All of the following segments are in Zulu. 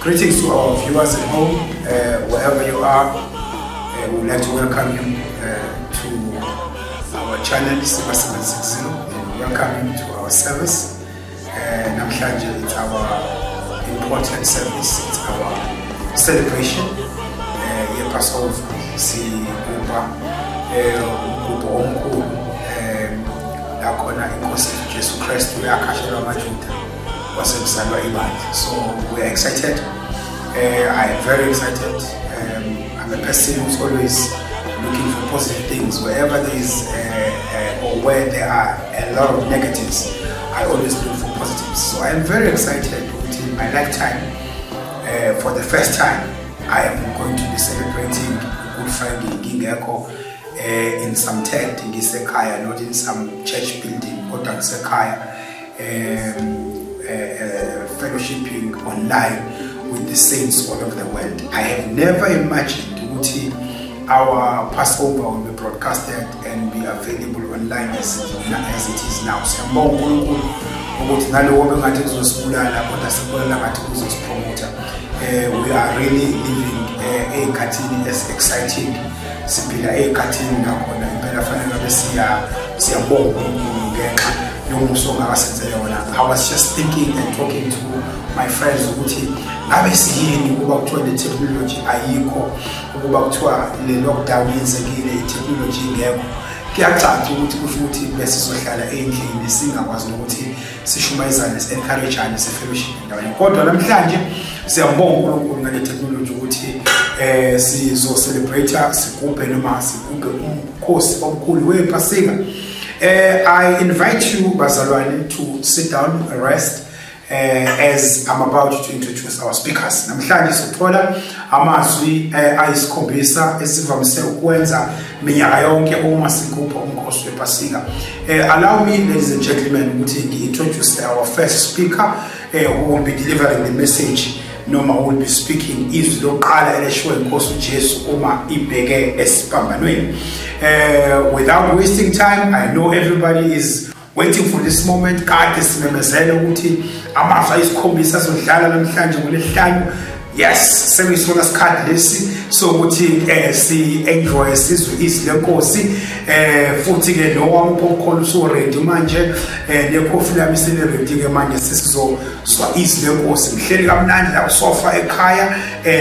Greetings to our viewers at home, wherever you are. We would like to welcome you to our channel Siba 760 and welcome you to our service. Namhlanje it's our important service, it's our celebration ye-Passover. Sigubha umgubho omkhulu la khona inkosi Jesu Kristu yakhashelwa amaJuda wasekuzalwa ibandla. So we are excited. I am very excited. I'm a person who's always looking for positive things. Wherever there is or where there are a lot of negatives, I always look for positives. So I am very excited in my lifetime, for the first time, I am going to be celebrating Good Friday ngingekho in some tent ngisekhaya, not in some church building, kodwa ngisekhaya fellowshipping online with the saints all over the world. I have never imagined ukuthi our Passover will be broadcasted and be available online as it is now. Siyambonga uNkulunkulu ukuthi nalowo bengathi kuzosibulala kodwa sikubulala ngathi kuzosipromota. We are really living ey'khathini as exciting. Siphila ey'khathini nakhona impela fanele ngabe siyabonga uNkulunkulu ngenxa yomusa ongakasenzele wona. I was just thinking and talking to my friends ukuthi ngabe siyini ukuba kuthiwa le technology ayikho, ukuba kuthiwa le lockdown yenzekile i-technology ingekho. Kuyacaca ukuthi kusho ukuthi besizohlala endlini singakwazi nokuthi sishumayezane, si-encourage-ane, si-fellowship ndawonye. Kodwa namhlanje siyambonga uNkulunkulu ngale technology ukuthi sizo-celebrate, sigubhe noma sigubhe umkhosi omkhulu wePhasika. I invite you bazalwane to sit down, rest, as I'm about to introduce our speakers. Namhlanje sithola amazwi ayisikhombisa esivamise ukwenza minyaka yonke uma sigubha umkhosi wePhasika. Allow me, ladies and gentlemen, ukuthi ngi-introduce our first speaker who will be delivering the message noma who will be speaking izwi lokuqala eleshiwo inkosi uJesu uma ibheke esiphambanweni. Without wasting time, I know everybody is waiting for this moment. Kade simemezele ukuthi amazwi ayisikhombisa azodlala namhlanje ngolesihlanu. Yes, sekuyisona sikhathi lesi sokuthi si enjoy, sizwe izwi lenkosi. Futhi ke lo wami popcorn usu ready manje, ne coffee lami sele ready ke manje, sesizozwa izwi lenkosi. Ngihleli kamnandi la kusofa ekhaya,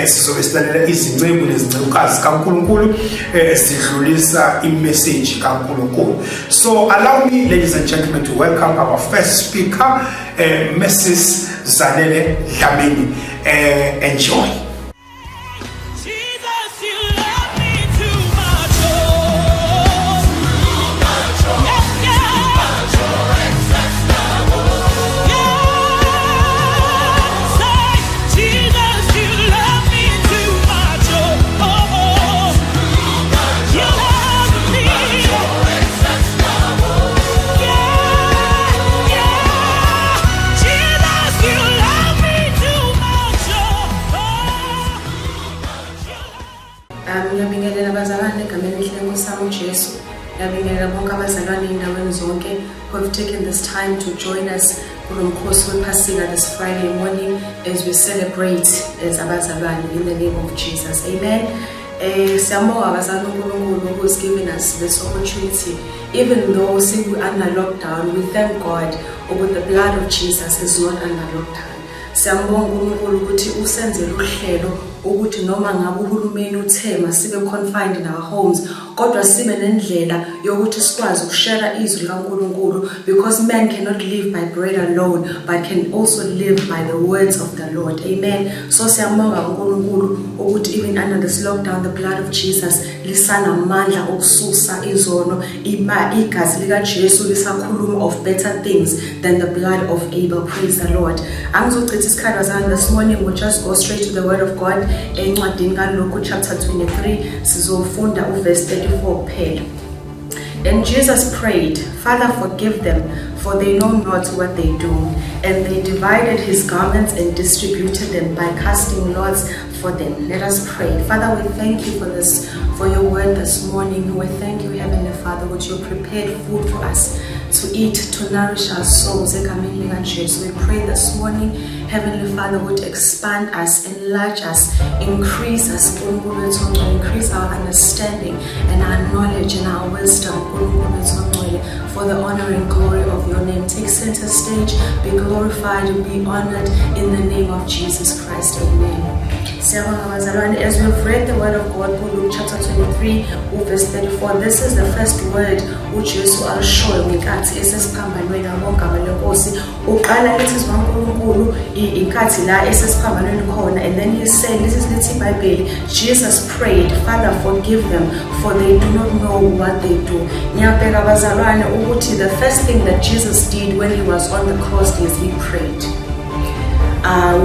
sizobe silalela izinceku nezincekukazi kaNkulunkulu sidlulisa imessage kaNkulunkulu. So allow me, ladies and gentlemen, to welcome our first speaker, Mrs Zanele Dlamini. Enjoy. Jesus, you love me too much. Oh, yeah. Yeah. Say, Jesus, you love me too much. Oh. You love me. Yeah. Jesus, you love me too much. Oh. Ngiyabingelela abazalwane egameni elihle lenkosi yami uJesu. Ngiyabingelela bonke abazalwane ey'ndaweni zonke who have taken this time to join us kulo mkhosi wePhasika this Friday morning as we celebrate as abazalwane in the name of Jesus. Amen. Siyambonga abazalwane uNkulunkulu who has given us this opportunity. Even though siku under lockdown, we thank God ukuthi the blood of Jesus is not under lockdown. Siyambonga uNkulunkulu ukuthi usenzele uhlelo ukuthi noma ngabe uhulumeni uthe masibe confined in our homes, kodwa sibe nendlela yokuthi sikwazi ukushare izwi likaNkulunkulu, because man cannot live by bread alone but can also live by the words of the Lord. Amen. So siyambonga uNkulunkulu ukuthi even under this lockdown, the blood of Jesus lisanamandla okususa izono. Igazi likaJesu lisakhuluma of better things than the blood of Abel. Praise the Lord. Angizochitha isikhathi bazalwane. This morning we'll just go straight to the word of God encwadini kaLuke chapter 23. Sizofunda uverse 34 kuphela. And Jesus prayed, "Father, forgive them, for they know not what they do." And they divided his garments and distributed them by casting lots for them. Let us pray. Father, we thank you for this, for your word this morning. We thank you, Heavenly Father, that you prepared food for us. to eat, to nourish our souls. Egameni likaJesu. We pray this morning, Heavenly Father, would expand us, enlarge us, increase us, Nkulunkulu wethu ongcwele, increase our understanding and our knowledge and our wisdom, Nkulunkulu wethu ongcwele, for the honor and glory of your name. Take center stage, be glorified, be honored in the name of Jesus Christ. Amen. Siyabonga bazalwane, as we've read the word of God, Luke chapter 23, verse 34, this is the first word uJesu alishoyo ngenkathi esesiphambanweni. Ngegama leNkosi, uqala ethi kaNkulunkulu inkathi la esesiphambanweni khona, and then he said, this is, lithi iBhayibheli, Jesus prayed, "Father, forgive them, for they do not know what they do." Ngiyabheka bazalwane ukuthi the first thing that Jesus did when he was on the cross is he prayed.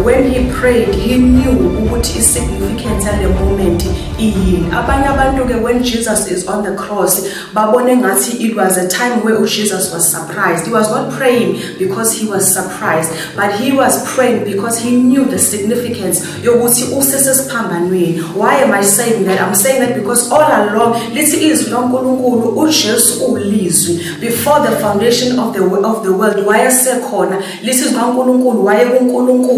When he prayed, he knew ukuthi i-significance yale moment iyini. Abanye abantu-ke, when Jesus is on the cross, babone ngathi it was a time where uJesus was surprised. He was not praying because he was surprised, but he was praying because he knew the significance yokuthi usesesiphambanweni. Why am I saying that? I'm saying that because all along, lithi izwi laNkulunkulu, uJesu ulizwi. Before the foundation of the world wayesekhona. Lithi izwi kaNkulunkulu, wayekuNkulunkulu,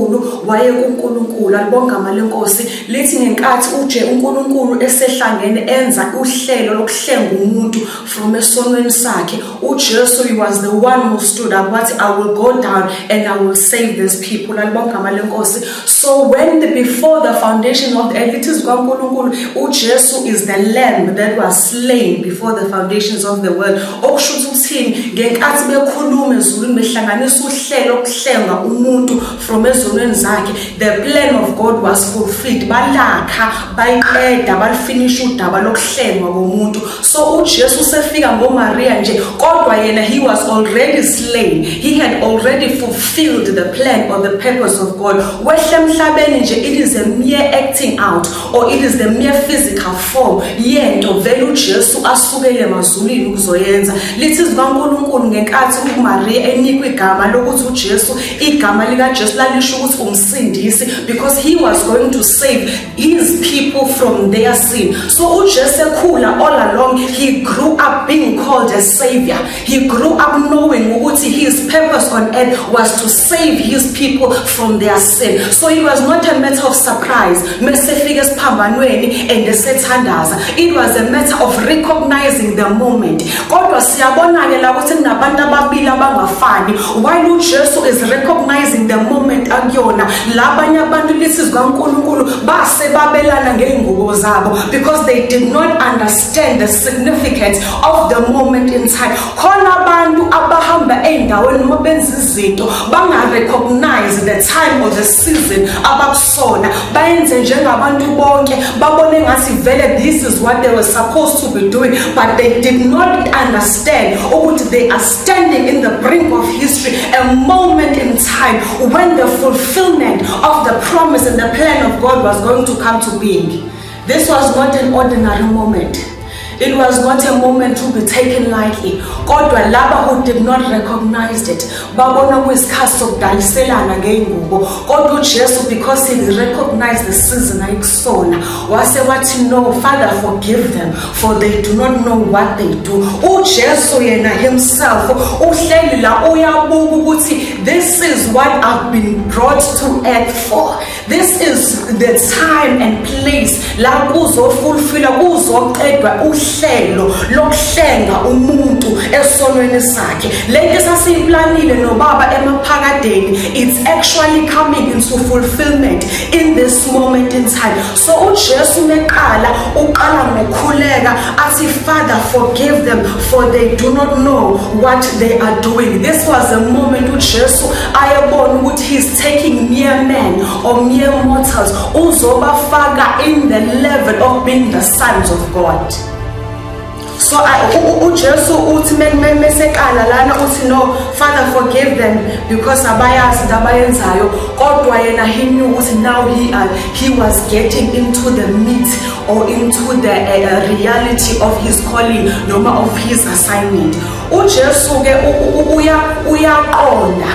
wayekuNkulunkulu. Alibonga igama leNkosi. Lithi ngenkathi uje uNkulunkulu esehlangene enza uhlelo lokuhlenga umuntu from esonweni sakhe, uJesu, he was the one who stood up wathi, "I will go down and I will save these people." Alibonga igama leNkosi. So when the before the foundation of the earth, lithi izwi kaNkulunkulu, uJesu is the lamb that was slain before the foundations of the world. Okusho ukuthi ukuthini? Ngenkathi bekhuluma ezulwini, behlanganisa uhlelo lokuhlenga umuntu from ezonweni zakhe, the plan of God was fulfilled. Balakha, bayiqeda, balifinisha udaba lokuhlengwa komuntu. So uJesu usefika ngoMaria nje, kodwa yena, he was already slain. He had already fulfilled the plan or the purpose of God. Wehla emhlabeni nje, it is a mere acting out or it is the mere physical form yento vele uJesu asukele emazulwini ukuzoyenza. Lithi izwi kaNkulunkulu, ngenkathi uMaria enikwa igama lokuthi uJesu, igama likaJesu lalisho ukuthi umsindisi, because he was going to save his people from their sin. So uJesu ekhula, all along he grew up being called a savior. He grew up knowing ukuthi his purpose on earth was to save his people from their sin. So it was not a matter of surprise mesefika esiphambanweni and esethandaza. It was a matter of recognizing the moment. Kodwa siyabona-ke la ukuthi kunabantu ababili abangafani. While uJesu is recognizing the moment akuyona, labanye abantu, lithi izwi kaNkulunkulu, base babelana ngey'ngubo zabo because they did not understand the significance of the moment in time. Khona abantu abahamba ey'ndaweni noma benza izinto banga-recognize the time or the season abakusona. Bayenze njengabantu bonke, babone ngathi vele this is what they were supposed to be doing, but they did not understand ukuthi they are standing in the brink of history, a moment in time when the fulfillment of the promise and the plan of God was going to come to being. This was not an ordinary moment. It was not a moment to be taken lightly. Kodwa laba who did not recognize it, babona kuyisikhathi sokudayiselana ngey'ngubo. Kodwa uJesu, because he recognized the season ayikusona, wase wathi, "No, Father, forgive them, for they do not know what they do." UJesu yena himself uhleli la, uyabuka ukuthi this is what I've been brought to earth for. This is the time and place la kuzofulfilla, kuzoqedwa uhlelo lokuhlenga umuntu esonweni sakhe. Lento esasiyiplanile noBaba emaphakadeni, it's actually coming into fulfillment in this moment in time. So uJesu meqala, uqala ngokukhuleka athi, "Father, forgive them, for they do not know what they are doing." This was a moment uJesu ayebona ukuthi he's taking mere men or mere mortals, uzobafaka in the level of being the sons of God. So uJesu uthi meseqala lana uthi, "No, Father, forgive them, because abayazi into abayenzayo." Kodwa yena, he knew ukuthi now he was getting into the meat or into the reality of his calling noma of his assignment. uJesu ke uyaqonda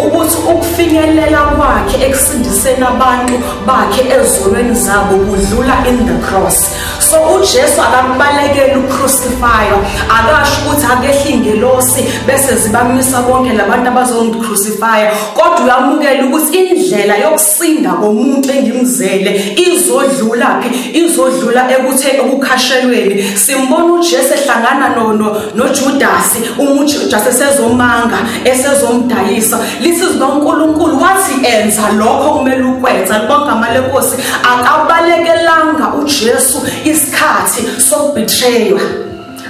Ukuthi ukufinyelela kwakhe ekusindiseni abantu bakhe ezonweni zabo kudlula in the cross. So uJesu akakubalekeli ukucrucifywa, akasho ukuthi akehli ingelosi bese zibamisa bonke labantu abazongicrucifya, kodwa uyamukela ukuthi indlela yokusinda komuntu engimzele izodlula phi? Izodlula ekuthe ekukhashelweni. Simbona uJesu ehlangana no noJudas, uma uJudas esezomanga, esezomdayisa. Lithi izwi likaNkulunkulu wathi enza lokho kumele ukwenza. Libonga igama leNkosi. Akabalekelanga uJesu isikhathi sokubetraywa.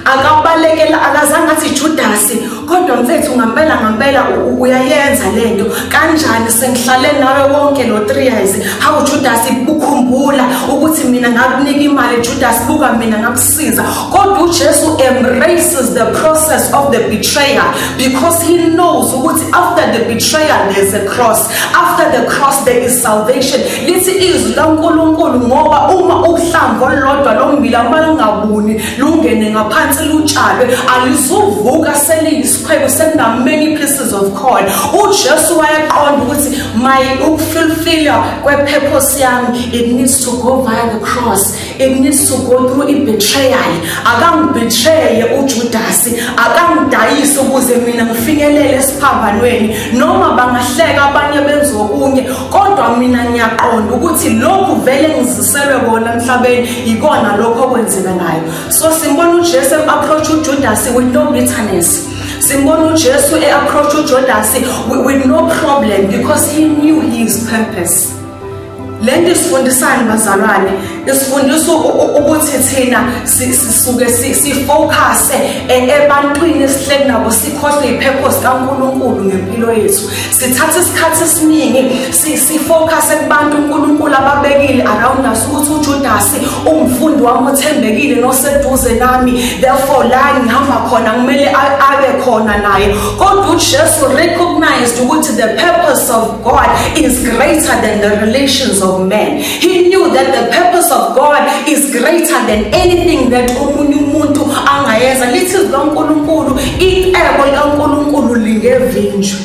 Akabalekela, akazange athi Judas, kodwa mfethu ngampela ngampela uyayenza lento. Kanjani sengihlale nawe wonke lo 3 years? Hawu Judas, ukhumbula ukuthi mina ngakunika imali. Judas, buka mina ngakusiza. Kodwa uJesu embraces the process of the betrayal because he knows ukuthi after the betrayal there's a cross, after the cross there is salvation. Lithi izwi laNkulunkulu, ngoba uma uhlamvu olulodwa lommbila uma lungabuni lungene ngaphansi lutshalwe, alizuvuka seliyisikhwebu sekuna many pieces of corn. UJesu wayeqonda ukuthi my ukufulfilla kwepurpose yami, it needs to go via the cross, it needs to go through i-betrayal. Akangibetraye uJudas, akangidayise ukuze mina ngifinyelele esiphambanweni. Noma bangahleka abanye benze okunye, kodwa mina ngiyaqonda ukuthi lokhu vele ngiziselwe kona emhlabeni, ikona lokho okwenzekalayo. So simbona uJesu approach uJudas with no bitterness. Simbona uJesu e-approach uJudas with no problem because he knew his purpose. Lento isifundisani, bazalwane? Isifundisa ukuthi thina sisuke sifocus ebantwini esihleli nabo, sikhohlwe ipurpose kaNkulunkulu ngempilo yethu. Sithatha isikhathi esiningi sifocus kubantu uNkulunkulu ababekile around us, ukuthi uJudas umfundi wami othembekile noseduze nami, therefore la ngihamba khona kumele abe khona naye. Kodwa uJesu recognized ukuthi the purpose of God is greater than the relations of men. He knew that the purpose of God is greater than anything that omunye umuntu angayenza. Lithi izwi likaNkulunkulu, icebo likaNkulunkulu lingevinjwe.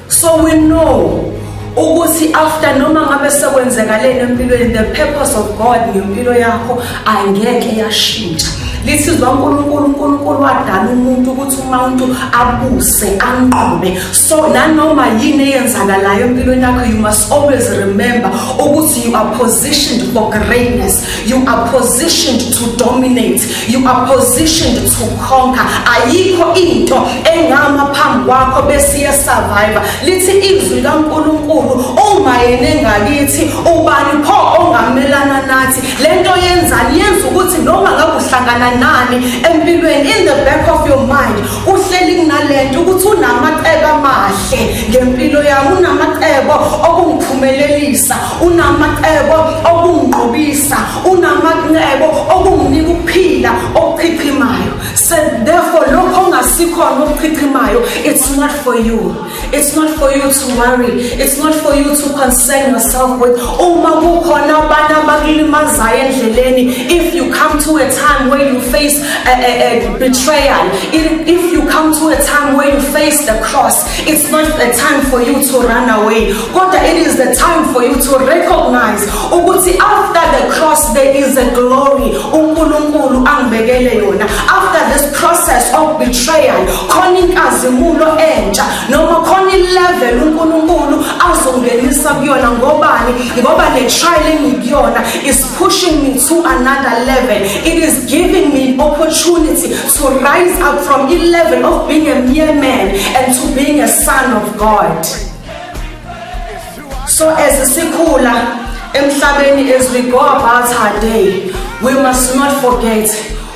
So we know ukuthi after noma ngabe sekwenzekaleni empilweni, the purpose of God ngempilo yakho angeke yashintsha. Lithi izwi likaNkulunkulu, uNkulunkulu wadala umuntu ukuthi umuntu abuse, anqobe. So nanoma yini eyenzakalayo empilweni yakho, you must always remember ukuthi you are positioned for greatness, you are positioned to dominate, you are positioned to conquer. Ayikho into engama phambi kwakho bese iyasurvive. Lithi izwi likaNkulunkulu, uma yena engakithi, ubani pho ongamelana nathi? Lento yenzani? Yenza ukuthi noma ngabe uhlangana nani empilweni, in the back of your mind uhleli kunalento ukuthi unamacebo amahle ngempilo yami, unamacebo okungiphumelelisa, unamacebo okunginqobisa, unamacebo okunginika ukuphila okuchichimayo. So therefore lokho ongasikhona okuchichimayo, it's not for you. It's not for you to worry, it's not for you to concern yourself with. Uma kukhona abantu abakulimazayo endleleni, if you come to a time where you face a betrayal, if you come to a time where you face the cross, it's not the time for you to run away, kodwa it is the time for you to recognize ukuthi after the cross there is a glory uNkulunkulu angibekele yona. After this process of betrayal khona inkazimulo entsha, noma khona ilevel uNkulunkulu azongenisa kuyona. Ngobani? Ngoba le trial engikuyona is pushing me to another level. It is giving me opportunity to rise up from a level of being a mere man and to being a son of God. So as sikhula emhlabeni, as we go about our day, we must not forget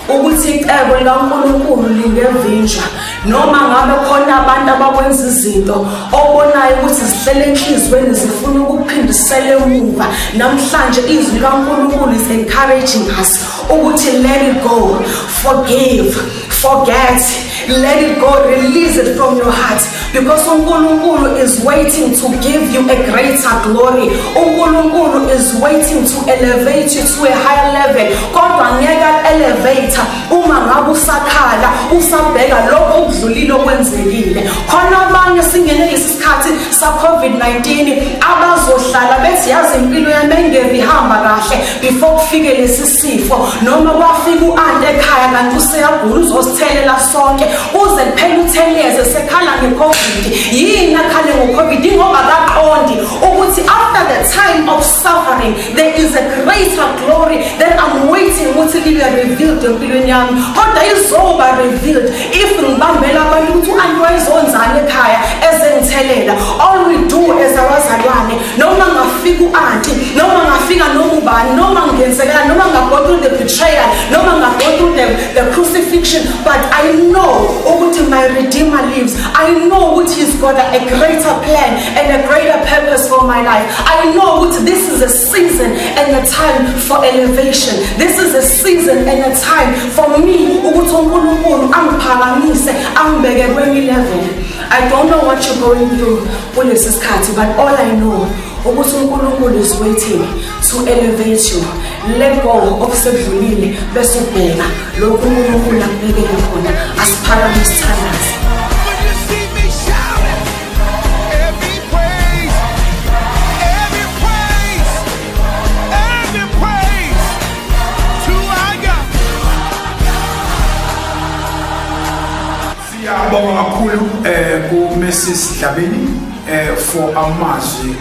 ukuthi icebo likaNkulunkulu lingevinjwa. Noma ngabe khona abantu abakwenza izinto obonayo ukuthi zihlele enhliziyweni, zifuna ukukuphindisela emuva, namhlanje izwi likaNkulunkulu is encouraging us ukuthi let it go, forgive, forget, let it go, release it from your heart, because uNkulunkulu is waiting to give you a greater glory. uNkulunkulu is waiting to elevate you to a higher level, kodwa ngeke uzoku-elevate uma ngabe usakhala usabheka lokho okudlulile okwenzekile. Khona abanye singene lesi sikhathi sa-COVID-19 abazohlala bethi yazi impilo yami engeve ihamba kahle before kufike lesi sifo, noma kwafika u-anti ekhaya kanti useyagula uzosithelela sonke kuze kuphele u-10 years sekhala nge-COVID. Yini akhale ngo-COVID? Ingoba akaqondi ukuthi after the time of suffering there is a greater glory that I'm waiting ukuthi libe revealed empilweni yami, kodwa izoba revealed if ngibambela abantu ukuthi u-anti wayezonzani ekhaya ezengithelela. All we do as abazalwane, noma ngafika u-anti, noma ngafika noma ubani, noma ngenzekala, noma nga-go through the betrayal, noma nga-go through the crucifixion, but I know ukuthi my Redeemer lives. I know ukuthi he's got a greater plan and a greater purpose for my life. I know ukuthi this is a season and a time for elevation. This is a season and a time for me ukuthi uNkulunkulu angiphakamise, angibeke kwenye level. I don't know what you're going through kulesi sikhathi, but all I know ukuthi uNkulunkulu is waiting to elevate you. Let go okusekudlulile bese ubheka lokhu uNkulunkulu akubekele khona. Asiphakamise sithandaze. When you see me shouting, every praise, every praise, every praise to our God. Siyabonga kakhulu ku Mrs Dlamini for amazwi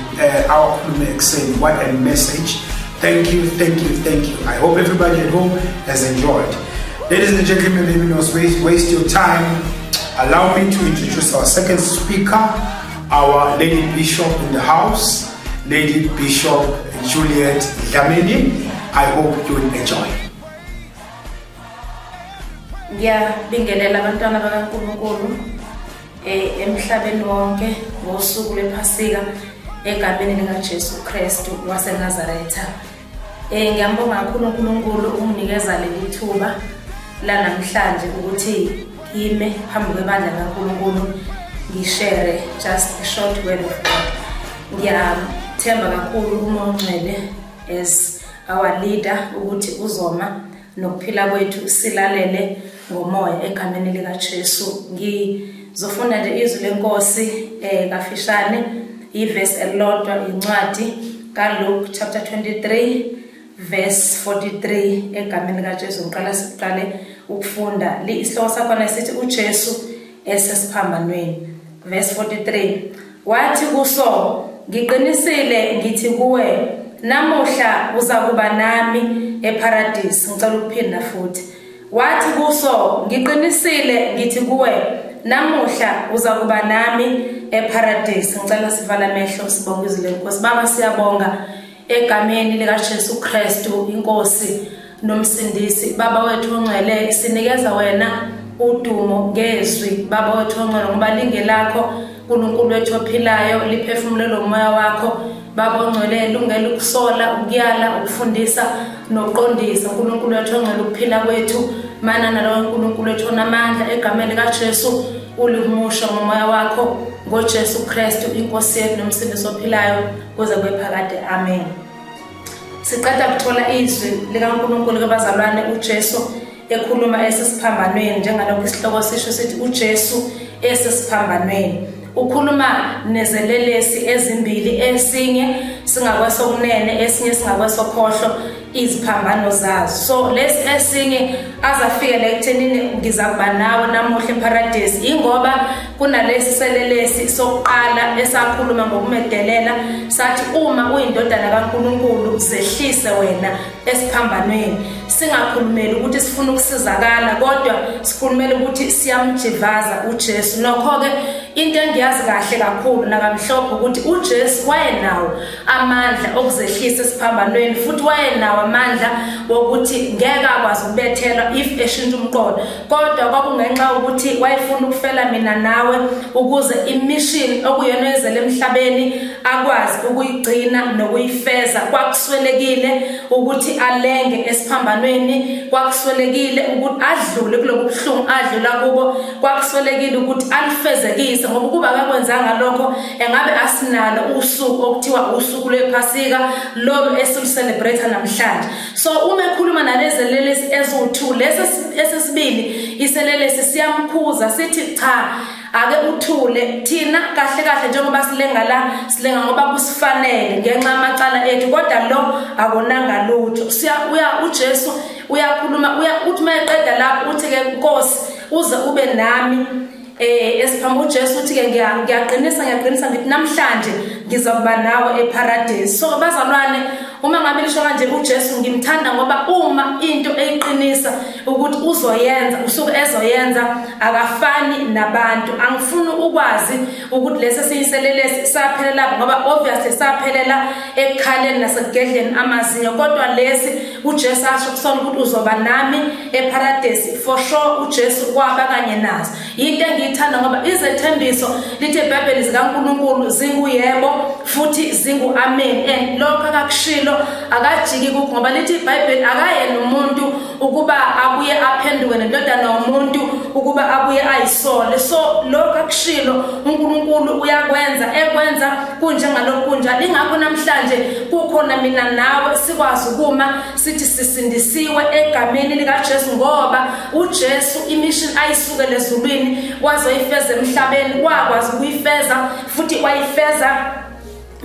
awakhulume ekuseni. What a message. Thank you, thank you, thank you. I hope everybody at home has enjoyed. Ladies and gentlemen, let me not waste your time. Allow me to introduce our second speaker, our Lady Bishop in the house, Lady Bishop Juliet Dlamini. I hope you will enjoy. Ngiyabingelela abantwana bakaNkulunkulu emhlabeni wonke ngosuku lwePhasika egameni likaJesu Kristu waseNazaretha. Ngiyambonga kakhulu uNkulunkulu ukunginikeza leli thuba lanamhlanje ukuthi ngime phambi kwebandla likaNkulunkulu ngishare just a short word of God. Ngiyathemba kakhulu uMoya oNgcwele as our leader ukuthi uzoma nokuphila kwethu silalele ngomoya egameni likaJesu. Ngizofunda nje izwi lenkosi kafishane, ivesi elilodwa, incwadi kaLuke chapter 23 verse 43 egameni likaJesu. Ngiqala siqale ukufunda isihloko sakhona sithi uJesu esesiphambanweni. Verse 43 wathi kuso, "Ngiqinisile ngithi kuwe, namuhla uzakuba nami eParadise." Ngicela ukuphinda futhi. Wathi kuso, "Ngiqinisile ngithi kuwe, namuhla uzakuba nami eParadise." Ngicela sivala amehlo sibonge izwi lenkosi. Baba, siyabonga egameni likaJesu Kristu inkosi nomsindisi. Baba wethu ongcwele, sinikeza wena udumo ngezwi, Baba wethu ongcwele, ngoba lingelakho, uNkulunkulu wethu ophilayo, liphefumulelo umoya wakho, Baba ongcwele, lungela ukusola, ukuyala, ukufundisa nokuqondisa, uNkulunkulu wethu ongcwele, ukuphila kwethu mana nalowo uNkulunkulu wethu onamandla egameni likaJesu ulihumusha ngomoya wakho ngoJesu Kristu inkosi yethu nomsindisi ophilayo kuze kube phakade, amen. Siqeda kuthola izwi likaNkulunkulu kabazalwane, uJesu ekhuluma esesiphambanweni, njengalokhu isihloko sisho sithi uJesu esesiphambanweni. Ukhuluma nezelelesi ezimbili, esinye singakwesokunene, esinye singakwesokhohlo, iziphambano zazo. So lesi esinye azafikela ekuthenini ngizakuba nawe namuhla eParadise, ingoba kunalesi selelesi sokuqala esakhuluma ngokumedelela sathi uma uyindodana kaNkulunkulu zehlise wena esiphambanweni. Singakhulumeli ukuthi sifuna ukusizakala, kodwa sikhulumela ukuthi siyamjivaza uJesu. Nokho-ke into engiyazi kahle kakhulu nakamhlophe ukuthi uJesu wayenawo amandla okuzehlisa esiphambanweni, futhi wayenawo amandla wokuthi ngeke akwazi ukubethelwa if eshintsha umqondo, kodwa kwakungenxa ukuthi wayefuna ukufela mina nawe ukuze imission okuyona ezele emhlabeni akwazi ukuyigcina nokuyifeza. Kwakuswelekile ukuthi alenge esiphambanweni, kwakuswelekile ukuthi adlule kulobu buhlungu adlula kubo, kwakuswelekile ukuthi alifezekise, ngoba ukuba akakwenzanga lokho engabe asinalo usuku okuthiwa usuku lwePhasika lolu esilucelebrate namhlanje. So uma ekhuluma kunalezi lelesi eziwu-2. Lesi esesibili iselelesi siyamkhuza sithi cha, ake uthule, thina kahle kahle njengoba silenga la, silenga ngoba kusifanele ngenxa yamacala ethu, kodwa lo akonanga lutho. Siya uya uJesu uyakhuluma, uya uthi mayeqeda lapho uthi ke, Nkosi, uze ube nami esiphambi. uJesu uthi ke, ngiyaqinisa, ngiyaqinisa ngithi namhlanje ngizokuba nawe eparadise. So bazalwane, uma ngabe lisho kanje, uJesu ngimthanda ngoba uma into eyiqinisa ukuthi uzoyenza, usuke ezoyenza, akafani nabantu. Angifuni ukwazi ukuthi lesi siyiselelesi saphelela, ngoba obviously saphelela ekukhaleni nasekugedleni amazinyo, kodwa lesi uJesu asho kusona ukuthi uzoba nami eparadise, for sure uJesu kwaba kanye naso. Into engiyithanda ngoba izethembiso, lithi iBhayibheli, zikaNkuluNkulu zinguyebo futhi zingu-amen, and lokho akakushilo akajiki kukho, ngoba lithi iBhayibheli akayena umuntu ukuba abuye aphenduke, nendodana yomuntu ukuba abuye ayisole. So lokho akushilo uNkulunkulu uyakwenza, ekwenza kunjengalokhu kunjalo. Ingakho namhlanje kukhona mina nawe sikwazi ukuma sithi sisindisiwe egameni likaJesu, ngoba uJesu imission ayisukele ezulwini wazoyifeza emhlabeni, wakwazi ukuyifeza futhi wayifeza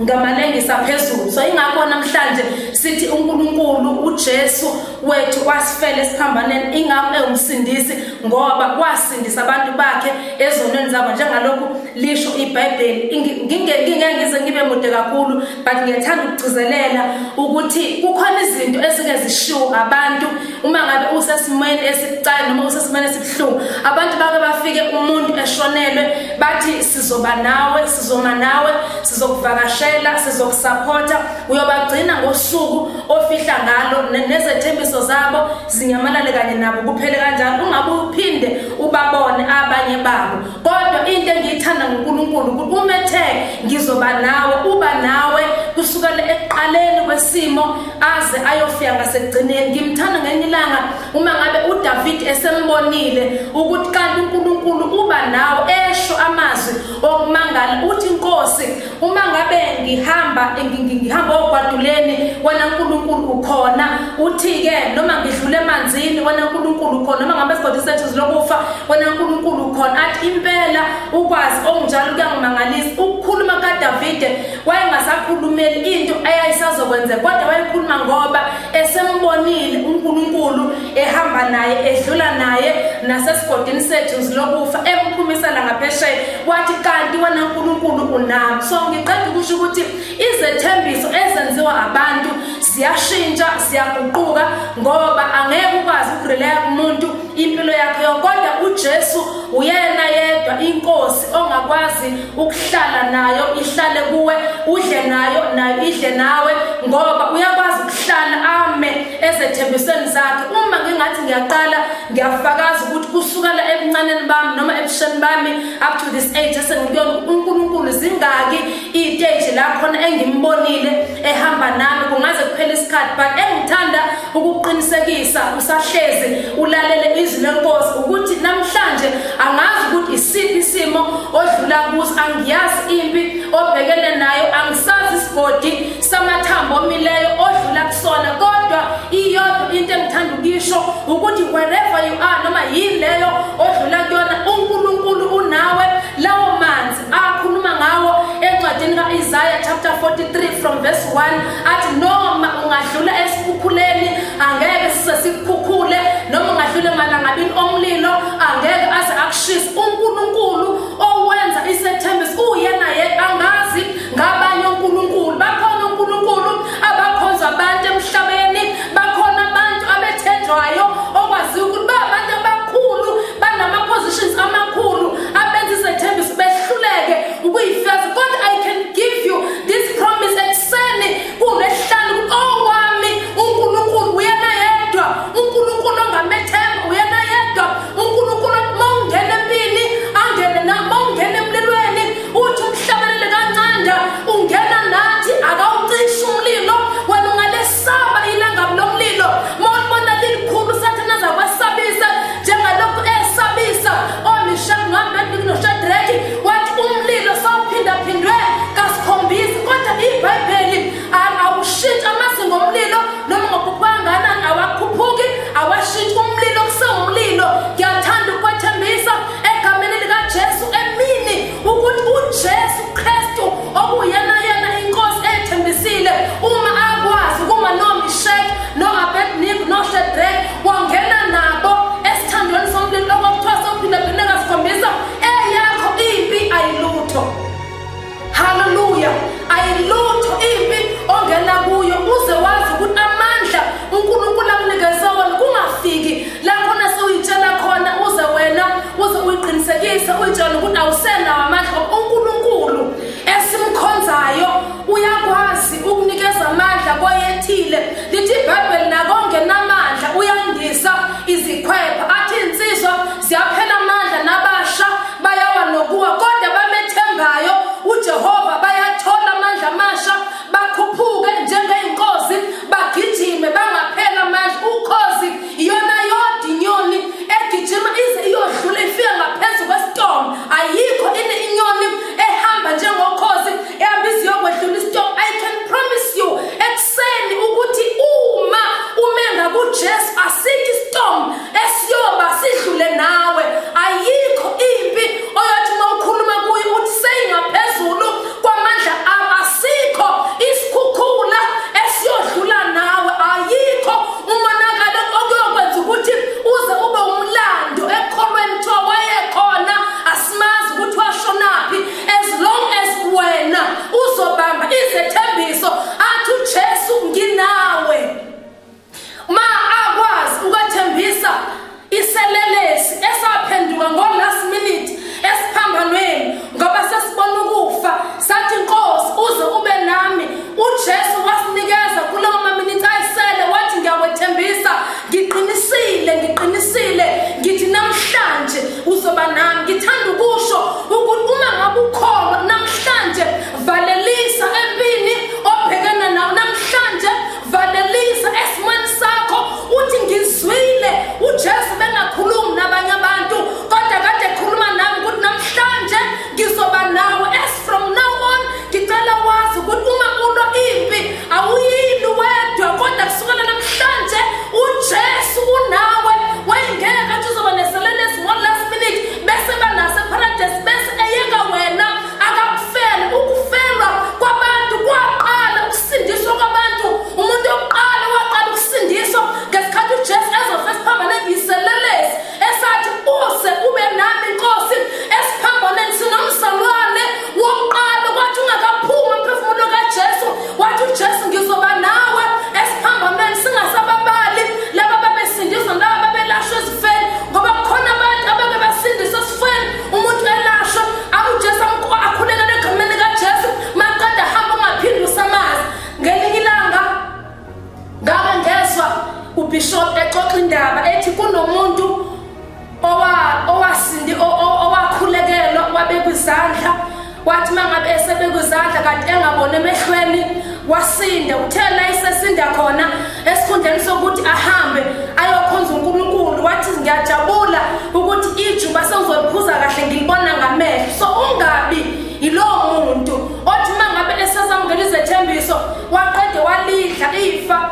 ngamalengisa phezulu. So ingakho namhlanje sithi uNkulunkulu uJesu wethu wasifela esiphambaneni, ingakho ewumsindisi, ngoba wasindisa abantu bakhe ezonweni zabo njengalokhu lisho iBhayibheli. Ngingeke ngize ngibe mude kakhulu, but ngiyathanda ukugcizelela ukuthi kukhona izinto ezike zishiwo abantu uma ngabe usesimweni esibucayi noma usesimweni esibuhlungu. Abantu bake bafike umuntu eshonelwe, bathi sizoba nawe, sizoma nawe, sizokuvakashela, sizokusupporta, uyobagcina ngosuku ofihla ngalo, nezethembiso zabo zinyamalale kanye nabo, kuphele kanjalo, ungabe uphinde ubabone abanye babo. Kodwa into engiyithanda ngoNkulunkulu ukuthi uma ethe ngizoba nawe, uba nawe kusukela ekuqaleni kwesimo aze ayofika ngasekugcineni. Ngimthanda ngenye ilanga uma ngabe uDavid esembonile ukuthi kanti uNkulunkulu uba nawe, esho amazwi okumangala, uthi, Inkosi, uma ngabe ngihamba ngihamba ogwaduleni, wena uNkulunkulu ukhona. Uthi ke noma ngidlule emanzini, wena uNkulunkulu ukhona, noma ngabe isigodi sethu zilokufa, wena uNkulunkulu ukhona. Athi impela ukwazi okunjalo kuyangimangalisa. Ukukhuluma kaDavide, wayengasakhulumeli into eyayisazokwenzeka, kodwa wayekhuluma ngoba esembonile uNkulunkulu ehamba naye, edlula naye nasesigodini sethu zilokufa, emphumisela ngaphesheya, wathi kanti wena uNkulunkulu unami. So ngiqeda ukusho ukuthi izethembiso ezenziwa abantu ziyashintsha, ziyaguquka, ngoba angeke ukwazi ukurelaya kumuntu impilo yakhe yonke, kodwa uJesu uyena yedwa inkosi ongakwazi ukuhlala nayo, ihlale kuwe, udle nayo, nayo idle nawe, ngoba uyakwazi ukuhlala ame ezethembisweni zakhe. Uma ngingathi ngiyaqala, ngiyafakaza ukuthi kusukela ebuncaneni bami noma ebusheni bami up to this age esengikuyona, uNkulunkulu zingaki iy'stage la khona engimbonile ehamba nami. Kungaze kuphele isikhathi, but engithanda ukuqinisekisa usahlezi ulalele izwi lenkosi ukuthi namhlanje angazi ukuthi isiphi isimo odlula kuso, angiyazi impi obhekene nayo, angisazi isigodi samathambo omileyo odlula kusona, kodwa iyodwa into engithanda ukuyisho ukuthi wherever you are, noma yini leyo odlula kuyona, uNkulunkulu unawe. Lawo manzi akhuluma ngawo encwadini ka-Isaiah chapter 43 from verse 1 athi noma ungadlula esikhukhuleni, angeke size sikukhukhule, noma ungadlula emalangabini omlilo, angeke aze akushise. uNkulunkulu owenza isethembiso uyena yedwa. Angazi ngabanye onkulunkulu, bakhona onkulunkulu abakhonza abantu emhlabeni, bakhona abantu abethenjwayo okwaziwa ukuthi babantu abakhulu, banama-positions amakhulu, abenza izethembiso behluleke ukuyifeza. Kodwa I can give you this promise ekuseni kulesihlanu ukuthi owami uNkulunkulu uyena yedwa. uzoba nami. Ngithanda ukusho ukuthi uma ngabe ukholwa namhlanje, valelisa empini obhekene nawo namhlanje, valelisa esimweni sakho, uthi ngizwile uJesu bengakhulumi nabanye abantu, kodwa kade ekhuluma nami ukuthi namhlanje ngizoba nawe. As from now on, ngicela wazi ukuthi uma ulwa impi awuyili wedwa, kodwa kusukela namhlanje uJesu unawe. Wayengeke athi uzoba neselelesi ngo-last minute bese banaso eparadise bese eyeka wena akakufele. Ukufelwa kwabantu kwaqala ukusindiswa kwabantu. Umuntu wokuqala waqala ukusindiswa ngesikhathi uJesu ezofa esiphambaneni, iselelesi esathi uze ube nami Nkosi. Esiphambaneni sinomzalwane wokuqala, kwathi ungakaphumi umphefumulo kaJesu wathi uJesu ngizoba nawe esiphambaneni. Singasababali laba babesindiswa, laba babelashwa ezifeni, ngoba kukhona abantu abake basindiswa esifeni, umuntu elashwa uJesu akhulekele egameni likaJesu, maqeda hamba ungaphindi usamazi. Ngelinye ilanga ngake ngezwa ubishop exoxa indaba ethi kunomuntu owasindi owakhulekelwa wabekwa izandla, wathi mangabe esebekwa izandla kanti engaboni emehlweni, wasinda. Uthe la isesinda khona, esikhundleni sokuthi ahambe ayokhonza uNkulunkulu, wathi ngiyajabula ukuthi ijuba sengizoliphuza kahle, ngilibona ngamehlo. So ungabi yilowo muntu othi mangabe esezamukela izethembiso waqede walidla ifa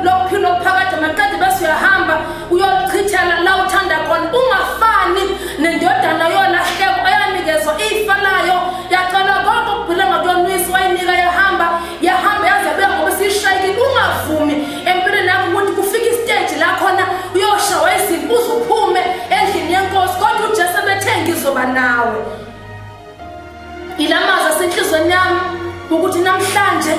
lokuphila okuphakade, maqede bese uyahamba uyolichithela la uthanda khona. Ungafani nendodana yolahleko eyanikezwa ifa layo, yacela konke okugcina ngakuyonwisa, wayinika, yahamba yahamba yaze yabuya ngoba isishayekile. Ungavumi empilweni yakho ukuthi kufike isiteji la khona uyoshawa izinto uze uphume endlini yenkosi, kodwa uJesu ebethe ngizoba nawe. Ilamazwi asenhlizweni yami ukuthi namhlanje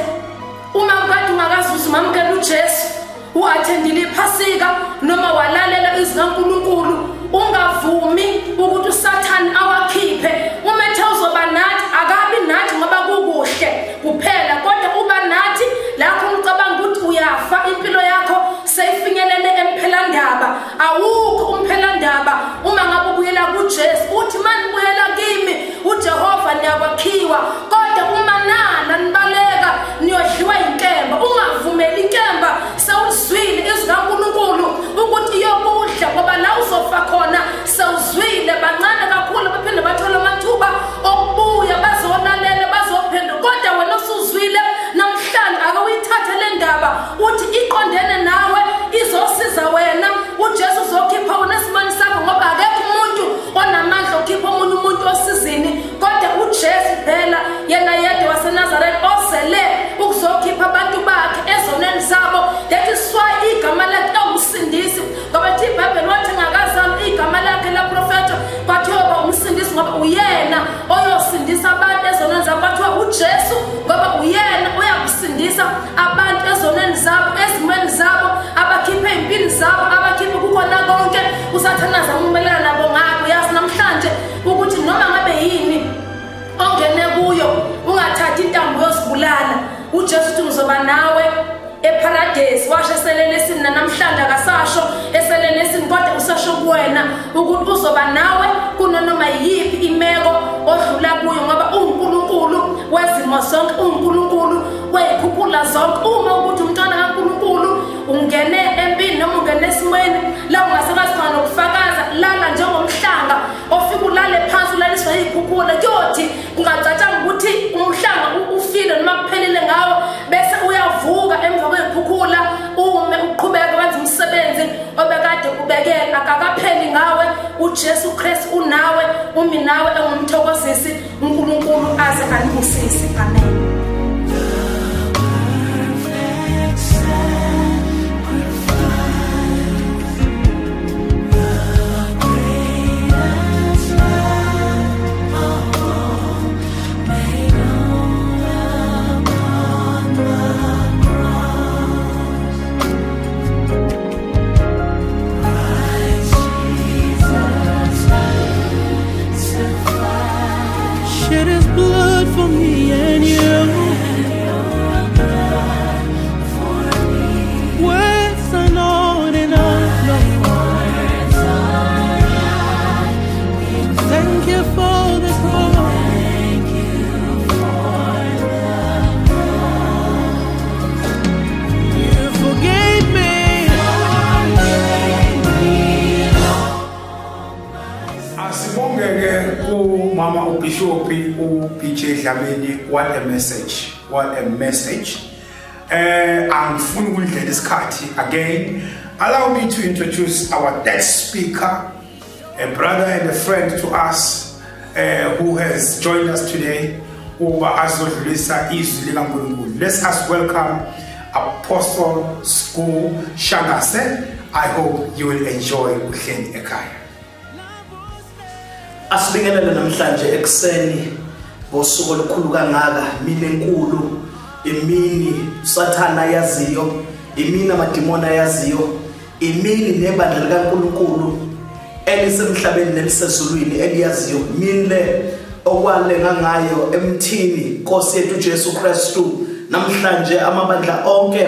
uma kade ungakazuzi mamukela uJesu, u-attendile iphasika noma walalela izwi kaNkulunkulu, ungavumi ukuthi uSathane awakhiphe. Uma ethe uzoba nathi, akabi nathi ngoba kukuhle kuphela, kodwa uba nathi lapho ucabanga ukuthi uyafa, impilo yakho seyifinyelele emphelandaba. Awukho umphelandaba uma ngabe ubuyela kuJesu. Uthi manibuyela kimi uJehova niyakwakhiwa, kodwa uma nala nibaleka niyodliwa inkemba. Ungavumeli inkemba, sewuzwile izwi kaNkulunkulu ukuthi iyokudla, ngoba la uzofa khona sewuzwile. Bancane kakhulu baphinde bathole amathuba okubuya bazolalela bazophenduka, kodwa wena usuzwile namhlanje. Ake uyithathe le ndaba uthi iqondene nawe, izosiza wena. uJesu uzokhipha wena esimweni sakho, ngoba akekho umuntu onamandla okhipha omunye umuntu osizini, kodwa uJesu phela yena yedwa waseNazaretha ozele ukuzokhipha abantu bakhe ezonweni zabo. That is why igama lakhe ewumsindisi, ngoba thi iBhayibheli wathi ngakazalwa igama lakhe laprofetho kwathiwa umsindisi, ngoba uyena oyosindisa abantu ezonweni zabo. Kwathiwa uJesu ngoba uyena oyakusindisa abantu ezonweni zabo, ezimweni zabo, abakhiphe ey'mpini zabo, abakhiphe kukona konke uSathane azama ukumelana nabo ngakho. Yazi namhlanje ukuthi noma ngabe yini ongene kuyo, ungathathi intambo yozibulala. uJesu uthi ngizoba nawe eparadesi. Washo eselelesini, nanamhlanje akasasho eselelesini, kodwa usasho kuwena ukuthi uzoba nawe kunanoma yiyiphi imeko odlula kuyo, ngoba uwuNkulunkulu wezimo zonke, uwuNkulunkulu wey'khukhula zonke. Uma ukuthi umntwana kaNkulunkulu ungene empini noma ungene esimweni la ungasakwazi khona nokufakaza, lala njengomhlanga ofika ulale phansi ulaliswa yiy'khukhula. Kuyothi kungacatshanga ukuthi umhlanga ufile noma kuphelile ngawo, bese uyavuka emva kwey'khukhula, ume uqhubeke wenza umsebenzi obekade ubekele. Akakapheli ngawe, uJesu Kristu unawe, umi nawe engumthokozisi. uNkulunkulu aze anibusise. Amen. Shed his blood for me and you. Umama uBishop uBJ Dlamini, what a message, what a message. Angifuni ukudlela isikhathi. Again, allow me to introduce our third speaker, a brother and a friend to us, who has joined us today ukuba azodlulisa izwi likaNkulunkulu. Let's us welcome Apostle School Shangase. I hope you will enjoy uhleli ekhaya. Asibingelele namhlanje ekuseni ngosuku olukhulu kangaka, imini enkulu, imini uSathana yaziyo, imini amadimoni ayaziyo, imini nebandla likaNkulunkulu elisemhlabeni nelisezulwini eliyaziyo, imini le okwalenga ngayo emthini Nkosi yethu Jesu Kristu. Namhlanje amabandla onke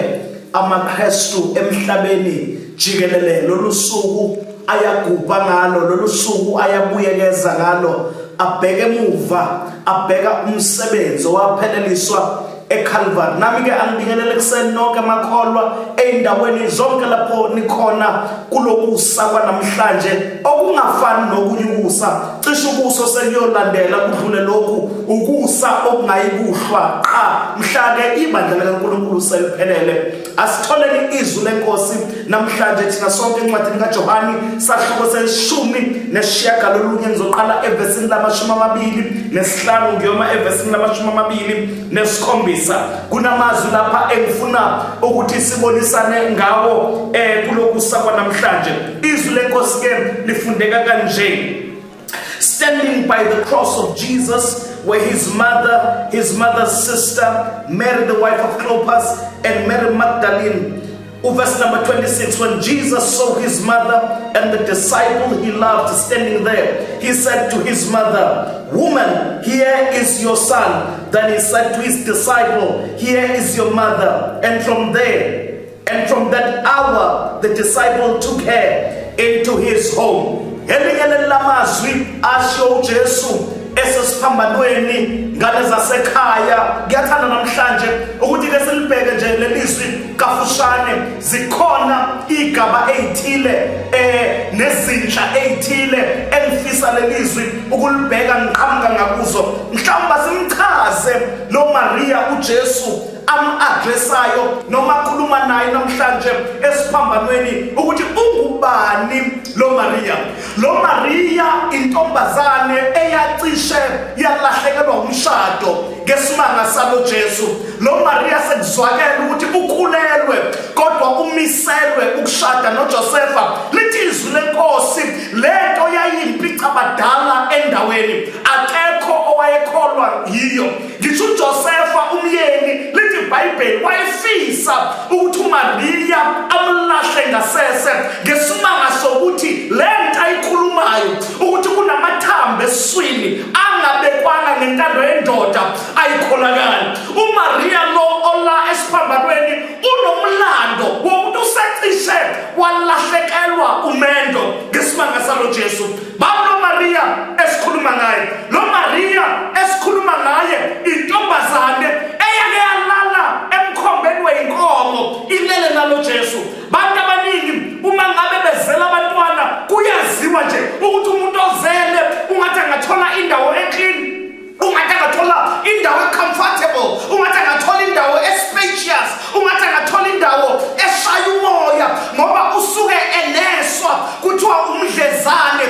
amaKristu emhlabeni jikelele lolu suku ayagubha ngalo, lolu suku ayabuyekeza ngalo, abheke emuva, abheka umsebenzi owapheleliswa eCalvary. Nami ke angibingelele kuseni nonke makholwa ey'ndaweni zonke lapho nikhona kulokusa kwanamhlanje okungafani nokunye ukusa. Cishe ukusa sekuyolandela kudlule lokhu ukusa okungayikuhlwa qha mhla-ke ibandla likaNkulunkulu seliphelele. Asitholeni izwi lenkosi namhlanje thina sonke encwadini kaJohani sahluko se-19, ngizoqala evesini lama-25 ngiyoma evesini lama-27. Kunamazwi lapha engifuna ukuthi sibonisane ngawo kulokusa kwanamhlanje. Izwi lenkosi ke lifundeka kanje: Standing by the cross of Jesus were his mother, his mother's sister, Mary the wife of Clopas, and Mary Magdalene. Verse number 26, when Jesus saw his mother and the disciple he loved standing there, he said to his mother, "Woman, here is your son." Then he said to his disciple, "Here is your mother." And from that hour, the disciple took her into his home. Elinye lamazwi asho uJesu esesiphambanweni, ngane zasekhaya, ngiyathanda namhlanje ukuthi ke silibheke nje lelizwi kafushane. Zikhona igaba ezithile nezinhla ezithile engifisa lelizwi ukulibheka ngiqhamuka ngakuzo. Mhlawumbe simchaze lo Maria uJesu am-addressayo noma akhuluma naye namhlanje esiphambanweni ukuthi ungubani lo Maria. Lo Maria intombazane eyacishe yalahlekelwa umshado ngesimanga salo Jesu. Lo Maria sekuzwakela ukuthi ukhulelwe kodwa umiselwe ukushada noJosepha. Lithi izwi lenkosi lento yayimpica abadala endaweni, akekho owayekholwa yiyo. Ngisho uJosepha umyeni, lithi iBhayibheli wayefisa ukuthi uMaria amlahle ngasese ngesimanga sokuthi lento ayikhulumayo ukuthi kunamathambo esiswini angabekwanga ngentando yendoda ayikholakali. uMaria lo ola esiphambanweni unomlando wokuthi usecishe walahlekelwa umendo ngesimanga salo Jesu. Babo Maria esikhuluma ngaye, lo Maria esikhuluma ngaye intombazane eyake yalala emkhombeni weyinkomo ilele nalo Jesu. Bantu abaningi uma ngabe bezela abantwana kuyaziwa nje ukuthi umuntu ozele ungathi angathola indawo eclean, ungathi angathola indawo e-comfortable, ungathi angathola indawo e-spacious, ungathi angathola indawo eshaya umoya, ngoba usuke eneswa, kuthiwa umdlezane.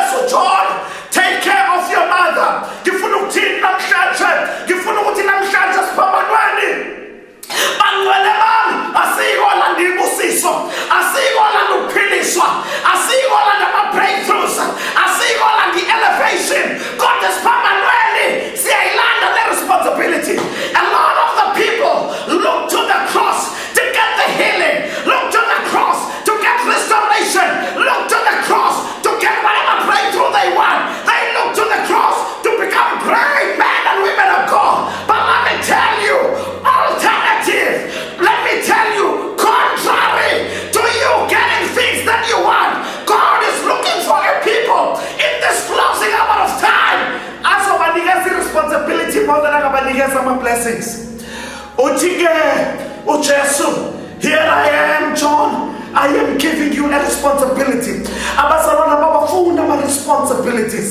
uJesu, John, take care of your mother. Ngifuna ukuthini namhlanje? Ngifuna ukuthi namhlanje siphambanweni, bangcwele bami, asiyikolanda ibusiso, asiyikolanda ukuphiliswa, asiyikolanda ama-breakthroughs, asiyikolanda i-elevation, kodwa esiphambanweni siyayilanda le-responsibility. A lot of the people look to the cross to get the healing, look to the cross to get restoration, look to the cross to get whatever breakthrough they want. They look to the cross to become great men and women of God. But let me tell you, alternative, let me tell you, contrary to you getting things that you want, God is looking for a people in this closing hour of time azobanikeza i-responsibility more than angabanikeza ama-blessings. Uthi-ke uJesu, "Here I am, John. I am giving you a responsibility." Abazalwana babafuna ama-responsibilities.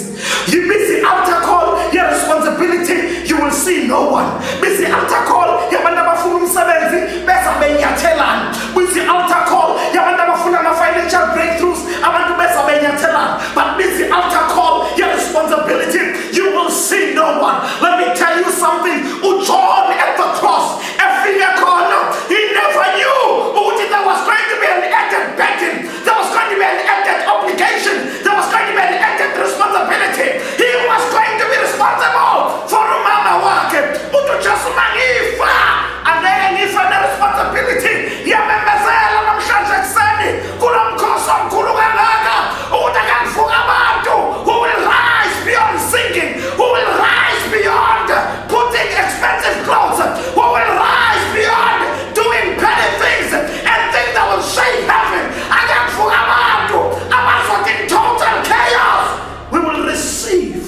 You busy altar call ye-responsibility, you will see no one. Busy altar call yabantu abafuna umsebenzi, beza benyathelana. Busy altar call yabantu abafuna ama-financial breakthroughs, abantu beza benyathelana. But busy altar call ye-responsibility, you will see no one. Let me tell you something. UJohn at the cross, efike khona, he never knew ukuthi there was going to be an added burden, there was going to be an added obligation, there was going to be an added responsibility. He was going to be responsible for umama wakhe. Uthi uJesu, "Mangifa, angeke ngife ne-responsibility." Yamemezela namhlanje ekuseni kulo mkhosi omkhulu kangaka ukuthi akangivuka abantu who will rise beyond singing, who will rise beyond putting expensive clothes, who will rise beyond doing petty things and things that will shake heaven. Akangivuka abantu abazothi in total chaos we will receive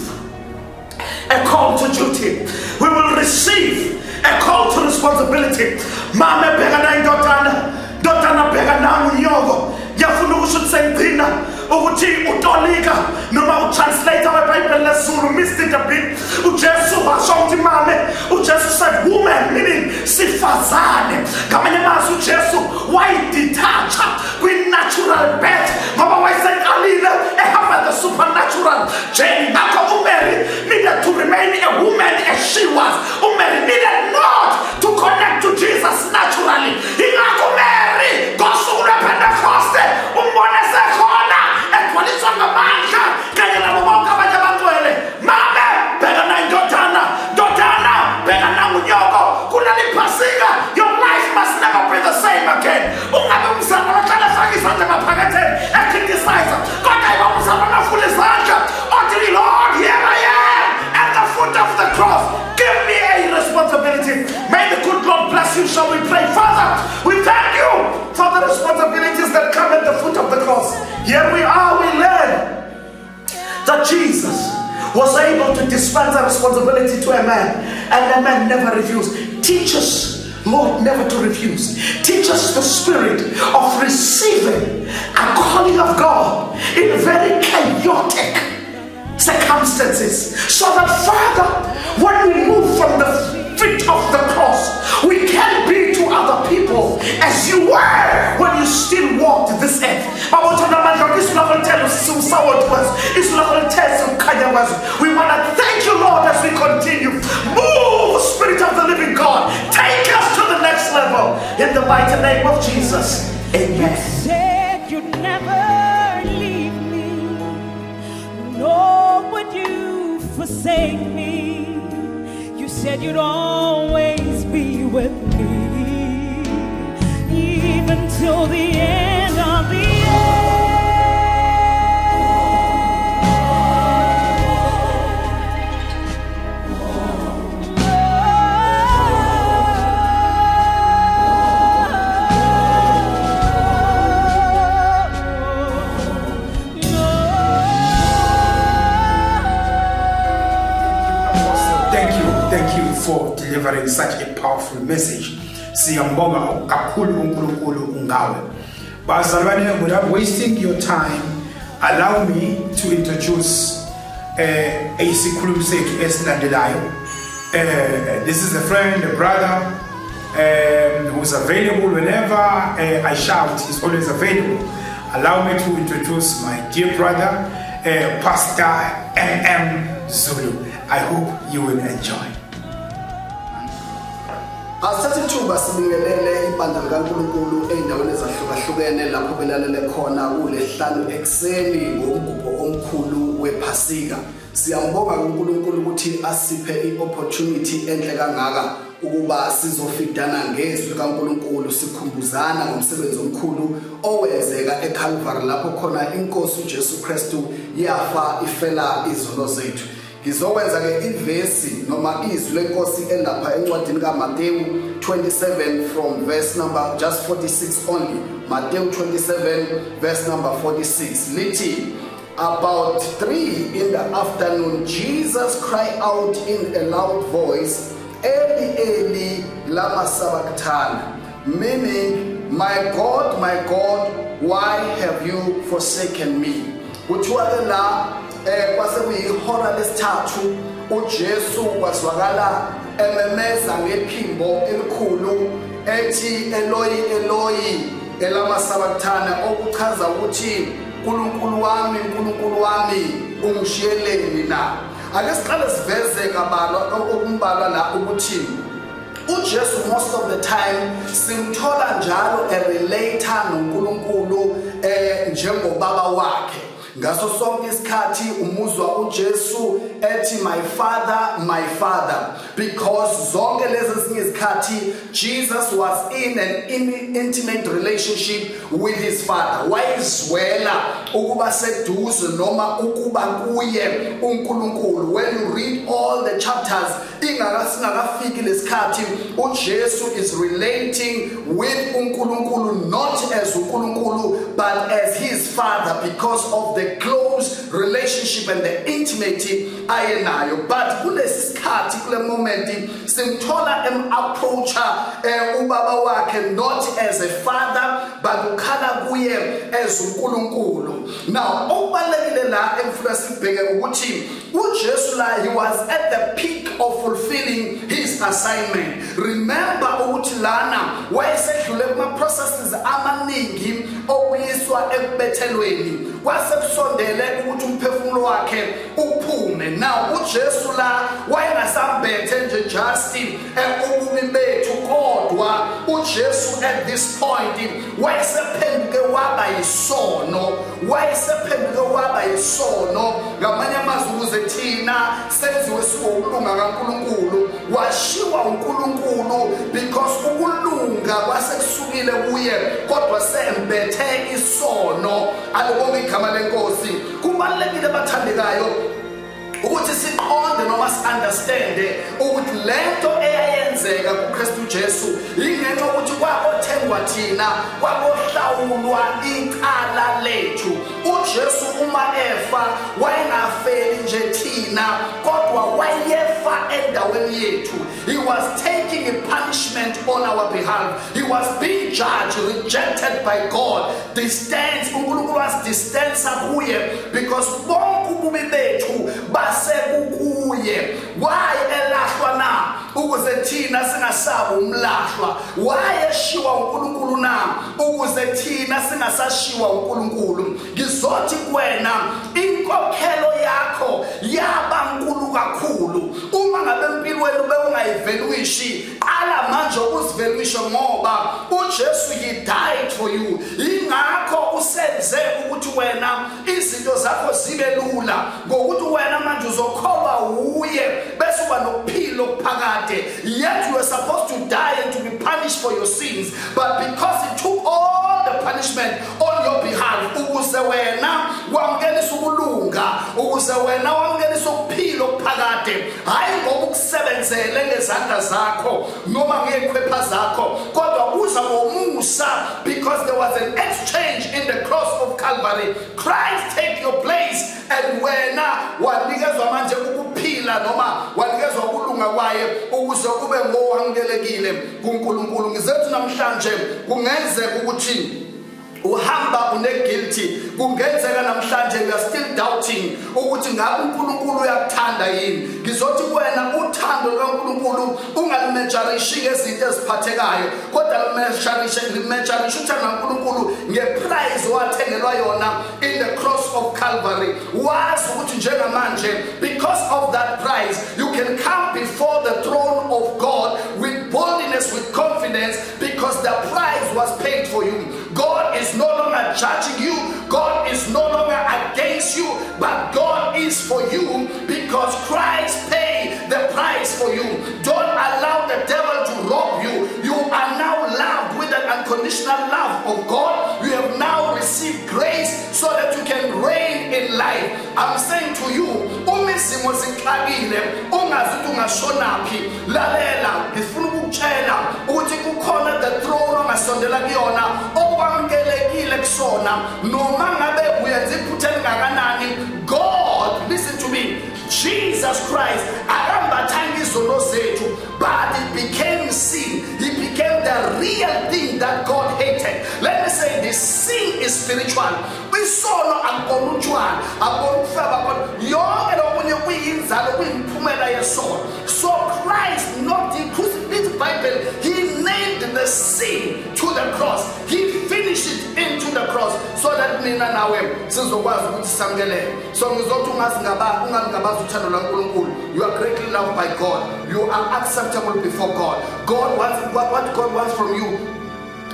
a call to duty. We will receive a call to responsibility. Mama, bheka na indodana, ndodana, bheka nangu unyoko. Ngiyafuna ukusho ukuthi sengigcina ukuthi utolika noma utranslator weBhayibheli lesiZulu missed it a bit. UJesu washo ukuthi mame, uJesu said woman, meaning sifazane. Ngamanye amazwi uJesu wayidetacha kwi-natural birth ngoba wayeseqalile ehamba the supernatural journey. Ngakho uMary needed to remain a woman as she was. UMary needed not to connect to Jesus naturally. Ingakho uMary ngosuku lwePentekoste umbone sekhona egcwaliswa ngamandla kanye nabo bonke abanye abangcwele. Mame, bheka na indodana, ndodana, bheka nangunyoko. Kuleli Phasika your life must never be the same again. Ungabe umzalwane ohlala efaka izandla emaphaketheni ecriticize, kodwa yiba umzalwane ovula izandla othi, "Lord, here I am at the foot of the cross. Give me a responsibility." May the good Lord bless you. Shall we pray? Father, we thank you for the responsibilities that come at the foot of the cross. Here we are, we learn that Jesus was able to dispense a responsibility to a man, and the man never refused. Teach us, Lord, never to refuse. Teach us the spirit of receiving a calling of God in very chaotic circumstances, so that, Father, when we move from the feet of the cross, we can be to other people as you were when you still walked this earth. Baba othanda amandla, izwi lakho lithele usawoti kwezwe, izwi lakho lithele ukukhanya kwezwe. We want to thank you, Lord, as we continue. Move, Spirit of the living God. Take us to the next level, in the mighty name of Jesus, amen. Said you'd never leave me, nor would you forsake me. You said you'd always be with me, even till the end of the Apostle, thank you, thank you for delivering such a powerful message. Siyambonga kakhulu uNkulunkulu ngawe. Bazalwane, without wasting your time, allow me to introduce isikhulumi sethu esilandelayo. This is a friend, a brother who's available whenever I shout. He's always available. Allow me to introduce my dear brother, Pastor M.M. Zulu. I hope you will enjoy. Asithathe ithuba sibingelele ibandla likaNkulunkulu ey'ndaweni ezahlukahlukene lapho belalele khona kulesihlanu ekuseni ngomgubho omkhulu wePhasika. Siyambonga uNkulunkulu ukuthi asiphe i-opportunity enhle kangaka ukuba sizofidana ngezwi likaNkulunkulu, sikhumbuzana ngomsebenzi omkhulu owenzeka eCalvary lapho khona inkosi uJesu Kristu yafa ifela izono zethu. Ngizokwenza ke ivesi noma izwi lenkosi elapha encwadini kaMateyu 27 from verse number just 46 only. Matthew 27 verse number 46 lithi, about 3 in the afternoon Jesus cried out in a loud voice, Eli Eli lama sabachthani, meaning, my God, my God, why have you forsaken me? Kuthiwa ke la kwase kuyihora lesithathu uJesu kwazwakala ememeza ngephimbo elikhulu ethi Eloi Eloi elama sabachthani, okuchaza ukuthi uNkulunkulu wami, uNkulunkulu wami, ungishiyeleni na? Ake siqale siveze kabalwa okumbalwa la ukuthi uJesu most of the time simthola njalo e-relate noNkulunkulu njengobaba wakhe. Ngaso sonke isikhathi umuzwa uJesu ethi my father, my father, because zonke lezi ezinye izikhathi Jesus was in an intimate relationship with his father. Wayezwela ukuba seduze noma ukuba kuye uNkulunkulu. When you read all the chapters, ingakasingakafiki lesikhathi uJesu is relating with uNkulunkulu, not as uNkulunkulu but as his father, because of the close relationship and the intimacy ayenayo. But kulesi sikhathi, kule moment, simthola em-approacha ubaba wakhe not as a father but ukhala kuye as uNkulunkulu. Now okubalulekile la engifuna sibheke ukuthi uJesu la, he was at the peak of fulfilling his assignment. Remember ukuthi lana wayesedlule kuma processes amaningi okuyiswa ekubethelweni, kwase kusondele ukuthi umphefumulo wakhe uphume. Now uJesu la wayengasambethe nje just ububi bethu, kodwa uJesu at this point wayesephenduke waba yisono, wayesephenduke waba yisono. Ngamanye amazwi, ukuze thina senziwe siwokulunga kaNkulunkulu, washiwa uNkulunkulu because ukulunga kwasekusukile kuye, kodwa sembethe isono. Alibonge igama lenkosi. Kubalulekile bathandekayo ukuthi siqonde noma si-understande ukuthi lento eyayenzeka kuKristu Jesu ingenxa ukuthi kwakothengwa thina, kwakohlawulwa icala lethu. uJesu uma efa wayengafeli nje thina, kodwa wayefa endaweni yethu. He was taking a punishment on our behalf. He was being judged, rejected by God, distance. uNkulunkulu was distance kuye because bonke ububi bethu basekukuye. Why elahlwa na? Ukuze thina singasabi umlahlwa. Why eshiwa uNkulunkulu na? Ukuze thina singasashiwa uNkulunkulu. Ngizothi kuwena, inkokhelo yakho yaba nkulu kakhulu. Uma ngabe empilweni bewungayivaluishi, qala manje ukuzivaluisha, ngoba uJesu, he died for you. Ingakho usenze ukuthi wena izinto zakho zibe lula, ngokuthi wena manje uzokholwa uye bese uba nokuphila okuphakade. Yet you were supposed to die and to be punished for your sins, but because he took all the punishment on your behalf, ukuze wena wamukelisa ukulunga, ukuze wena wamukelisa ukuphila okuphakade, hayi ngoba ukusebenzele ngezandla zakho noma ngekhwepha zakho, kodwa kuza ngomusa, because there was an exchange in the cross of Calvary. Christ take your place and wena wanikezwa manje ukuphila noma wanikezwa ukulunga kwaye ukuze ube ngowamukelekile kuNkulunkulu. Ngizethu namhlanje kungenzeka ukuthi Uhamba une-guilty. Kungenzeka namhlanje you are still doubting ukuthi ngabe uNkulunkulu uyakuthanda yini. Ngizothi kuwena, uthando lukaNkulunkulu ungalimejarishi ngezinto eziphathekayo, kodwa limejarishe uthando lukaNkulunkulu ngeprice owathengelwa yona in the cross of Calvary. Wazi ukuthi njengamanje, because of that price, you can come before the throne of God with boldness, with confidence, because the price was paid for you. God is no longer judging you. God is no longer against you, but God is for you because Christ paid the price for you. Don't allow the devil to rob you. You are now loved with an unconditional love of God. You have now received grace so that you can reign in life. I'm saying to you, uma izimo zixakile, ungazi ukuthi ungashonaphi, lalela, ngifuna ukukutshela ukuthi kukhona the throne ongasondela kuyona, okwamukelekile kusona, noma ngabe uyenza iphutha elingakanani. God, listen to me, Jesus Christ akambathanga izono zethu, but it became sin. He became the real thing that God hated. Let me say this: sin is spiritual. Isono akubona utshwala, akubona ukufeba, akubona yonke lokunye, kuyinzalo, kuyimiphumela yesono. So Christ, not he crucified the Bible, he nailed the sin to the cross. He finished it into the cross so that mina nawe sizokwazi ukuthi samukeleke. So ngizothi ungazingabazi uthando lwaNkulunkulu. You are greatly loved by God. You are acceptable before God. God wants what God wants from you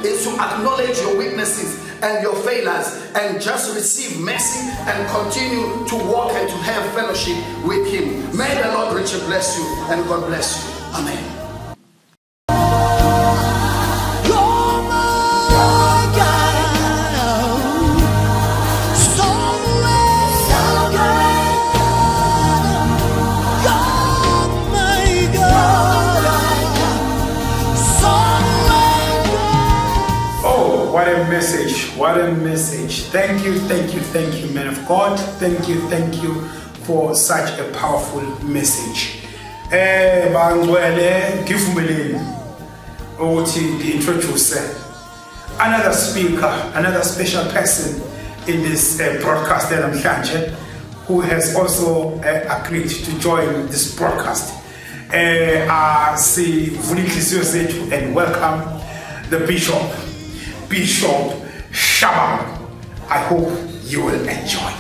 is to acknowledge your weaknesses and your failures and just receive mercy and continue to walk and to have fellowship with him. May the Lord richly bless you, and God bless you. Amen. You're my God, sovereign God. You're my God, sovereign God. Oh, what a message. What a message. Thank you, thank you, thank you, man of God. Thank you, thank you for such a powerful message. Bangcwele, ngivumeleni ukuthi ngi-introduce another speaker, another special person in this broadcast namhlanje, who has also agreed to join this broadcast. Sivula inhliziyo zethu and welcome the Bishop, Bishop Shabangu. I hope you will enjoy.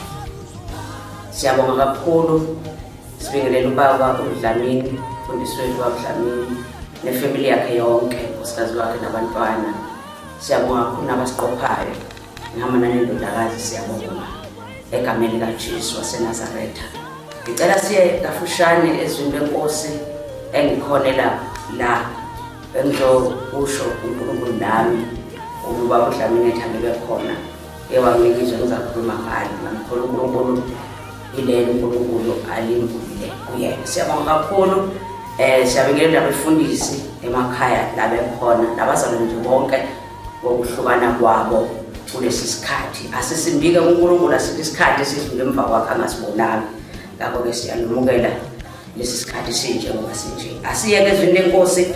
Siyabonga kakhulu. Sibingelele ubaba uDlamini, umfundisi wethu waDlamini, nefamily yakhe yonke, unkosikazi wakhe nabantwana. Siyabonga kakhulu nabasiqophayo. Ngihamba nanendodakazi, siyabonga. Egameni likaJesu waseNazaretha. Ngicela siye kafushane ezwini lenkosi engikhonela la engizokusho uNkulunkulu nami ubaba uDlamini ethandele khona. Ewanginika izwi engizakhuluma ngalo. Ngamkhola uNkulunkulu, ilelo uNkulunkulu alimbulile kuyena. Siyabonga kakhulu. Siyabingelela nabefundisi emakhaya la bekhona, nabazalwane nje bonke ngokuhlukana kwabo kulesi sikhathi. Asisimbike kuNkulunkulu, asikho isikhathi esidlule emva kwakhe angasibonanga. Ngakho-ke siyalumukela lesi sikhathi sinje ngoba sinje. Asiyeke ezwini lenkosi.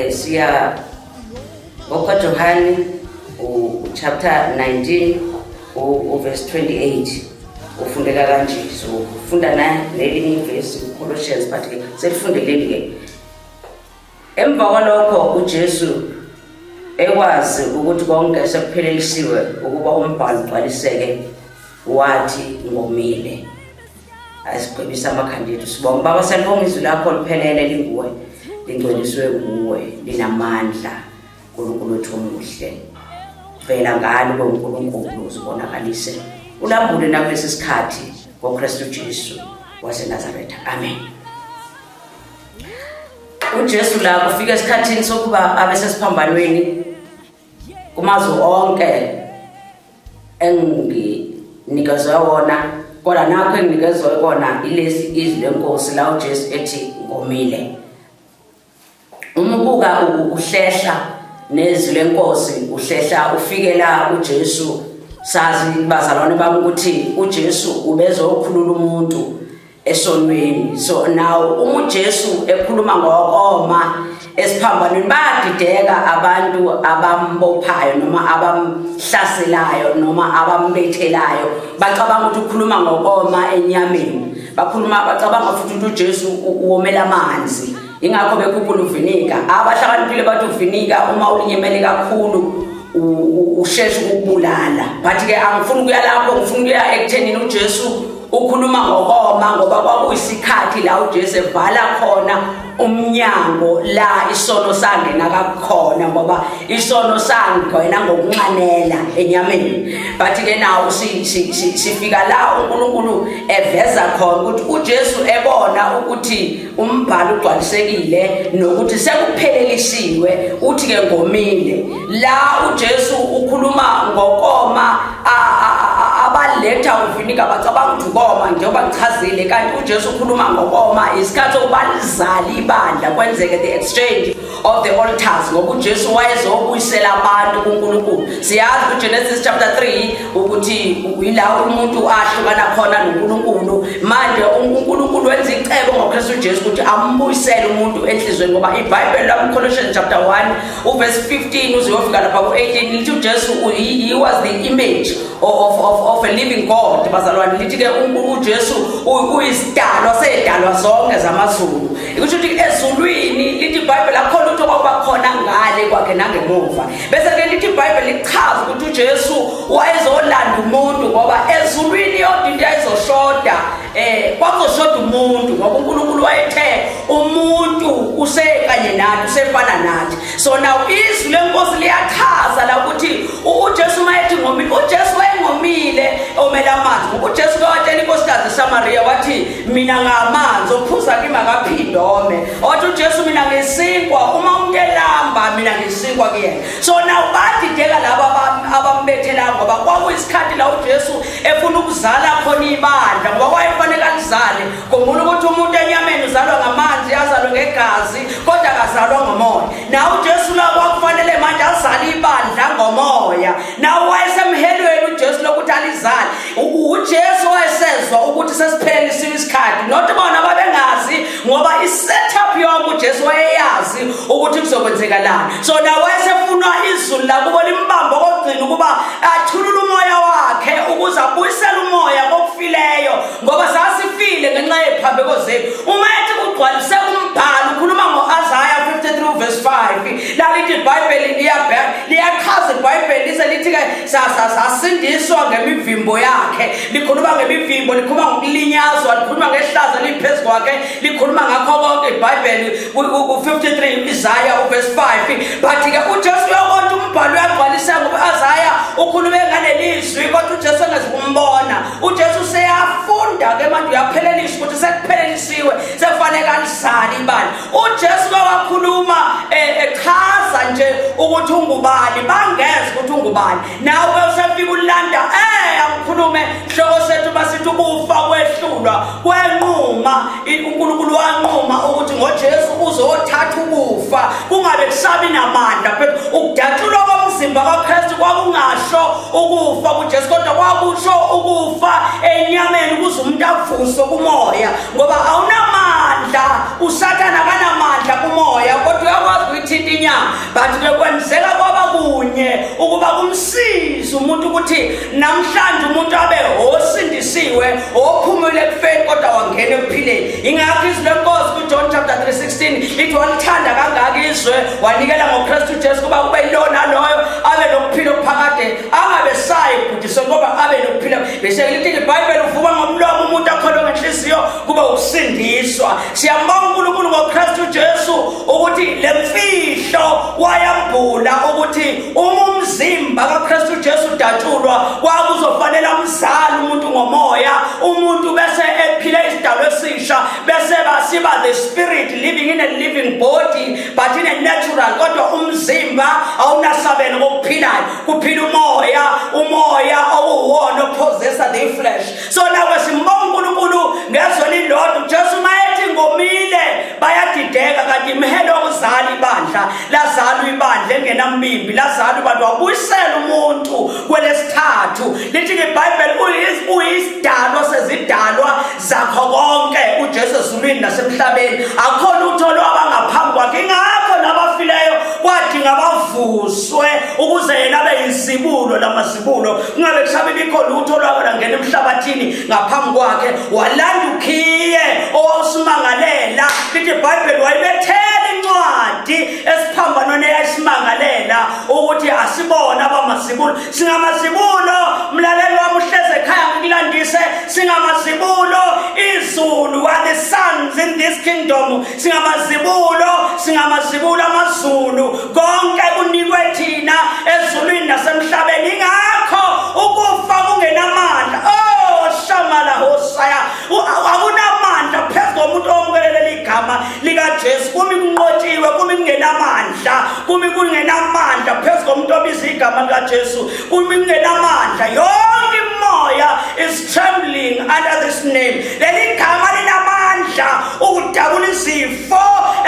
Siya ngokukaJohane chapter 19 verse 28, ufundeka kanje. So ufunda nelinye ivesi Colossians, but ke selifundeleni ke. Emva kwalokho uJesu ekwazi ukuthi konke sekuphelelisiwe, ukuba umbhalo ugcwaliseke, wathi, "Ngomile." Asigqibisa amakhanda ethu, sibonga Baba, siyalibonga izwi lakho liphelele, linguwe, lingcweliswe nguwe, linamandla. Nkulunkulu wethu omuhle, vela ngalo uNkulunkulu, uzibonakalise, ulambule nakulesi sikhathi ngoKristu Jesu waseNazaretha, amen. UJesu la kufika esikhathini sokuba abe sesiphambanweni. Kumazwi onke enginikezwe wona, kodwa nakho enginikezwe kona ilesi izwi lenkosi la uJesu ethi, "Ngomile." Uma ubuka uhlehla nezwi lenkosi, uhlehla ufikela uJesu. Sazi bazalwane bami ukuthi uJesu ubezokhulula umuntu esonweni. So now uma uJesu ekhuluma ngokoma esiphambanweni bayadideka abantu abambophayo noma abamhlaselayo noma abambethelayo bacabanga ukuthi ukhuluma ngokoma enyameni bakhuluma bacabanga futhi ukuthi uJesu uwomela amanzi ingakho bekhuphula uvinika abahlakaniphile bathi uvinika uma ulinyemele kakhulu usheshe ukubulala but ke angifuni ukuya lapho ngifuna ukuya ekuthenini uJesu ukhuluma ngokoma ngoba kwakuyisikhathi la uJesu evala khona umnyango la isono sangena kakhona ngoba isono sangena ngokunxanela enyameni but ke nawo sifika la uNkulunkulu eveza khona ukuthi uJesu ebona ukuthi umbhalo ugcwalisekile nokuthi sekuphelelisiwe uthi ke ngomile la uJesu ukhuluma ngokoma abaletha uvinika bacabanga ukuthi ukoma njengoba ngichazile kanti uJesu ukhuluma ngokoma isikhathi sokuba lizale ibandla kwenzeke the exchange of the altars ngoba uJesu wayezobuyisela abantu kuNkulunkulu siyazi kuGenesis chapter 3 ukuthi yila umuntu ahlukana khona noNkulunkulu manje uNkulunkulu wenza icebo ngoKristu Jesu ukuthi ambuyisele umuntu enhlizweni ngoba iBhayibheli lami Colossians chapter 1 uverse 15 uze uyofika lapha ku-18 lithi uJesu he was the image of, of, of a living God bazalwane lithi ke uJesu uyisidalwa sedalwa zonke zamazulu kusho ukuthi ezulwini lithi iBhayibheli akho lutho kwakuba khona ngale kwakhe nangemuva bese ke lithi iBhayibheli lichaza ukuthi uJesu wayezolanda umuntu ngoba ezulwini yodwa into yayizoshoda eh kwakuzoshoda umuntu ngoba uNkulunkulu wayethe umuntu usekanye nathi usefana nathi so now izwi lenkosi liyachaza la ukuthi uJesu mayethi ngomile uJesu wayengomile omela amanzi ngoba uJesu kawatshela inkosikazi eSamaria wathi mina ngamanzi ophuza kimi akaphinde ome wathi uJesu mina ngisinkwa uma umuntu elamba mina ngisinkwa kuyena so now badideka laba abambethela ngoba kwakuyisikhathi la uJesu efuna ukuzala khona ibandla ngoba wayefanele alizale khumbula ukuthi umuntu enyameni uzalwa ngamanzi azalwe ngegazi kodwa akazalwa ngomoya na uJesu la kwakufanele manje azale ibandla ngomoya na wayesemhelweni uJesu lokuthi alizale uJesu wayesezwa ukuthi sesiphelelisiwe isikhathi not bona babengazi ngoba i-setup yonke uJesu wayeyazi ukuthi kuzokwenzekalani so na wayesefunwa izulu lakubo limbambe okugcina ukuba athulule umoya wakhe ukuze abuyisele umoya kokufileyo ngoba sasifile ngenxa yeziphambeko zethu uma ethi kugcwaliseka umbhalo ukhuluma ngo-Isaiah 53 verse 5 lalithi iBhayibheli liyabheka liyachaza iBhayibheli lize lithi-ke sasindiswa ngemivimbo yakhe likhuluma ngemivimbo likhuluma ngokulinyazwa likhuluma ngehlazo eliphezu kwakhe likhuluma ngakho konke iBhayibheli ku-53 Isaiah uverse 5 but-ke uJesu uyabona umbhalo uyagcwaliseka ngoba u-Isaiah ukhulume ngaleli zwi kodwa uJesu engezikumbona uJesu useyafunda ke manje uyaphelelisa ukuthi sekuphelelisiwe sekufanele alizale ibali uJesu wakhuluma eh, echaza nje ukuthi ungubani bangeze ukuthi ungubani nawe usefika ulanda eh angikhulume hloko sethu basithi ukufa kwehlulwa kwenquma uNkulunkulu wanquma ukuthi ngoJesu uzothatha ukufa kungabe kusabi namandla phela ukudatshulwa komzimba kaKristu kwakungasho ukufa kuJesu kodwa kwakusho ukufa enyameni ukuze umuntu avuswe kumoya ngoba awunamandla uSathane akanamandla kumoya kodwa uyakwazi ukuyithinta inyama but ke kwenzeka kwaba kunye ukuba kumsize umuntu ukuthi namhlanje umuntu abe osindisiwe ophumule ekufeni kodwa wangena ekuphileni ingakho izwi lenkosi kuJohn chapter 3:16 lithi walithanda kangaka izwe wanikela ngoKristu Jesu kuba kube yilona loyo abe nokuphila okuphakade angabe sayi kubhujiswa ngoba abe nokuphila bese lithi iBhayibheli uvuka ngomlomo umuntu akholwe ngenhliziyo kuba ukusindiswa siyambonga uNkulunkulu ngoKristu Jesu ukuthi lemfihlo wayambula ukuthi uma umzimba kaKristu Jesu udatshulwa kwakuzofanele amzale umuntu ngomoya umuntu bese ephila isidalwa esisha bese basiba the spirit living in a living body but in a natural kodwa umzimba awunasabelo kokuphilayo kuphila umoya umoya okuwona ophozesa the flesh so nawe simbonga uNkulunkulu ngezwe lilodwa uJesu mayethi ngomile bayadideka kanti imhelo yokuzala ibandla lazalwa ibandla engenambimbi lazalwa ibandla wabuyisela umuntu kwelesithathu lithi iBhayibheli uyisidalwa sezidalwa zakho konke uJesu ezulwini nasemhlabeni akhona utholo abangaphambi kwakhe ingakho Babekhona abafileyo kwadinga bavuswe ukuze yena abe yizibulo lamazibulo. Kungabe kusabe bikho lutho lwako langena emhlabathini ngaphambi kwakhe. Walanda ukhiye owawusimangalela. Lithi iBhayibheli wayibethela incwadi esiphambanweni eyayisimangalela ukuthi asibona abamazibulo. Singamazibulo, mlaleli wami uhleze ekhaya ngikulandise, singamazibulo izulu are the sons in this kingdom. Singamazibulo, singamazibulo amazulu. Konke kunikwe thina ezulwini nasemhlabeni. Ingakho ukufa kungenamandla. Oh, shamala hosaya. Akunamandla phezu komuntu owamukele leli gama likaJesu. Kumi kunqotshiwe, kumi kungenamandla, kumi kungenamandla phezu komuntu obiza igama likaJesu. Kumi kungenamandla. Yonke imoya is trembling under this name. Leli gama linamandla ukudabula izifo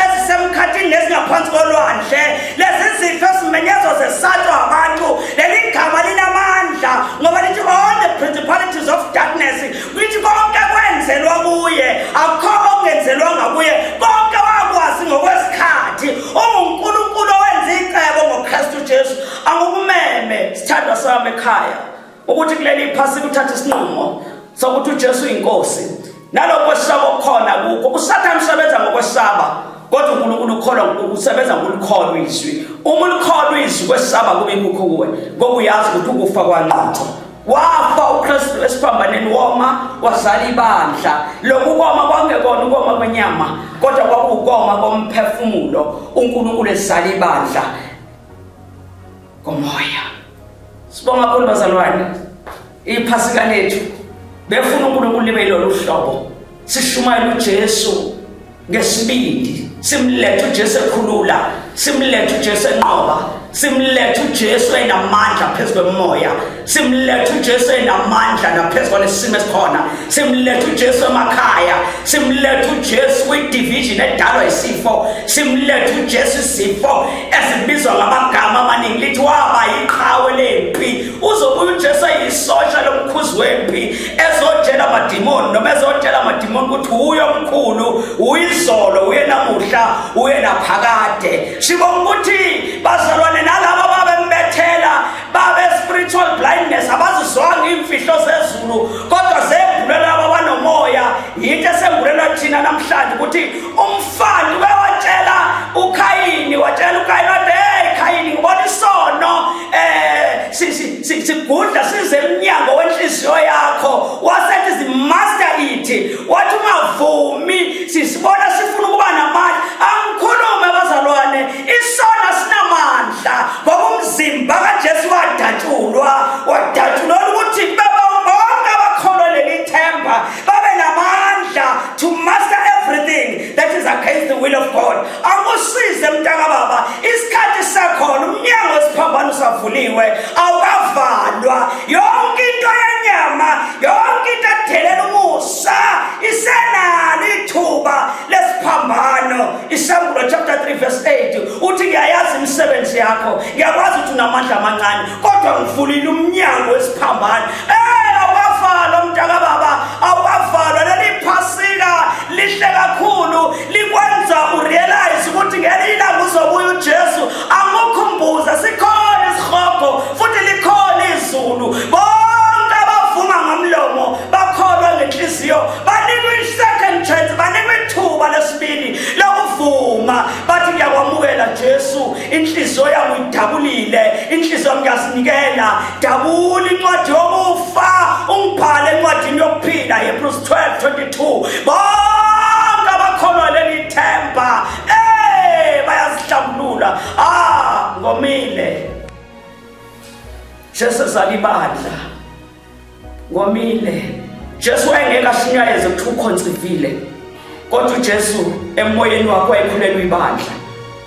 ezisemkhathini nezingaphansi kolwandle. Lezi zifo ezimenyezwa zesatshwa abantu. Leli gama linamandla ngoba lithi all the principalities of darkness, lithi konke kwenzelwa kuye, akukho okungenzelwanga kuye. Konke wakwazi ngokwesikhathi. UnguNkulunkulu owenza icebo ngoKristu Jesu. Angukumeme sithandwa sami ekhaya ukuthi kuleli phasika uthathe isinqumo sokuthi uJesu uyinkosi. Nalokho kwesaba okukhona kukho, uSathane usebenza ngokwesaba, kodwa uNkulunkulu ukholwa, usebenza ngokulikholwa izwi. Uma ulikholwa izwi, kwesaba kube kukho kuwe, ngoba uyazi ukuthi ukufa kwanqotshwa. Wafa uKristu esiphambaneni, woma wazala ibandla. Lokhu koma kwangekona ukoma kwenyama, kodwa kwakuwukoma komphefumulo. uNkulunkulu ezala ibandla ngomoya. Sibonga kakhulu bazalwane. Iphasika lethu befuna uNkulunkulu libe yilolu hlobo. Sishumayela uJesu ngesibindi, simlethe uJesu ekhulula, simlethe uJesu enqoba, simlethe uJesu enamandla phezu kwemoya, simlethe uJesu enamandla naphezu kwalesimo esikhona, simlethe uJesu emakhaya, simlethe uJesu kwi-division edalwa isifo, simlethe uJesu isifo ezibizwa ngamagama amaningi. Lithi waba yiqhawe lempi. Uzobuya uJesu eyisosha lomkhuzi wempi, ezotshela amadimoni noma ezotshela amadimoni ukuthi uye omkhulu, uyizolo, uye namuhla, uye naphakade. Sibonga ukuthi bazalwane nalabo babembethela babe spiritual blindness, abazizwanga imfihlo zezulu, kodwa zembulelwa labo abanomoya. Yinto esembulelwa thina namhlanje ukuthi umfana wewatshela uKhayini, watshela uKhayini wathi, hey Khayini, ngibona isono sigudla size emnyango wenhliziyo yakho. Wasethi master it, wathi ungavumi, sisibona sifuna ukuba namandla. Angikhulume bazalwane, isono sinamandla ngoba umzimba kaJesu wadatshulwa, wadatshulwa ukuthi bebe bonke abakholwa leli themba babe namandla to master everything that is against the will of God. Akusize mntaka baba, isikhathi sakhona, umnyango wesiphambano usavuliwe, awukavalwa. Yonke into yenyama, yonke into edelela umusa isenalo ithuba lesiphambano. Isambulo chapter 3 verse 8 uthi ngiyayazi imisebenzi yakho, ngiyakwazi ukuthi unamandla amancane, kodwa ngivulile umnyango wesiphambano. Awukavalwa mntaka baba, awukavalwa. Leli phasika lihle kakhulu, likwenza urealize ukuthi ngelinye ilanga uzobuya uJesu. Angukhumbuza sikhona isihogo futhi likhona izulu. Bonke abavuma ngomlomo bakholwa ngenhliziyo banikwa i-second chance, banikwa ithuba lesibili lokuvuma, bathi ngiyakwamukela Jesu, inhliziyo yami uyidabulile, inhliziyo yami ngiyazinikela, dabula incwadi yokufa ungibhale encwadini yokuphila. Hebrews 12:22. Bonke abakholwa leli themba bayazihlambulula. Ngomile Jesu zalibandla, ngomile Jesu wayengeke ashunyayeze ukuthi ukhonsivile, kodwa uJesu emoyeni wakhe wayekhulelwa ibandla.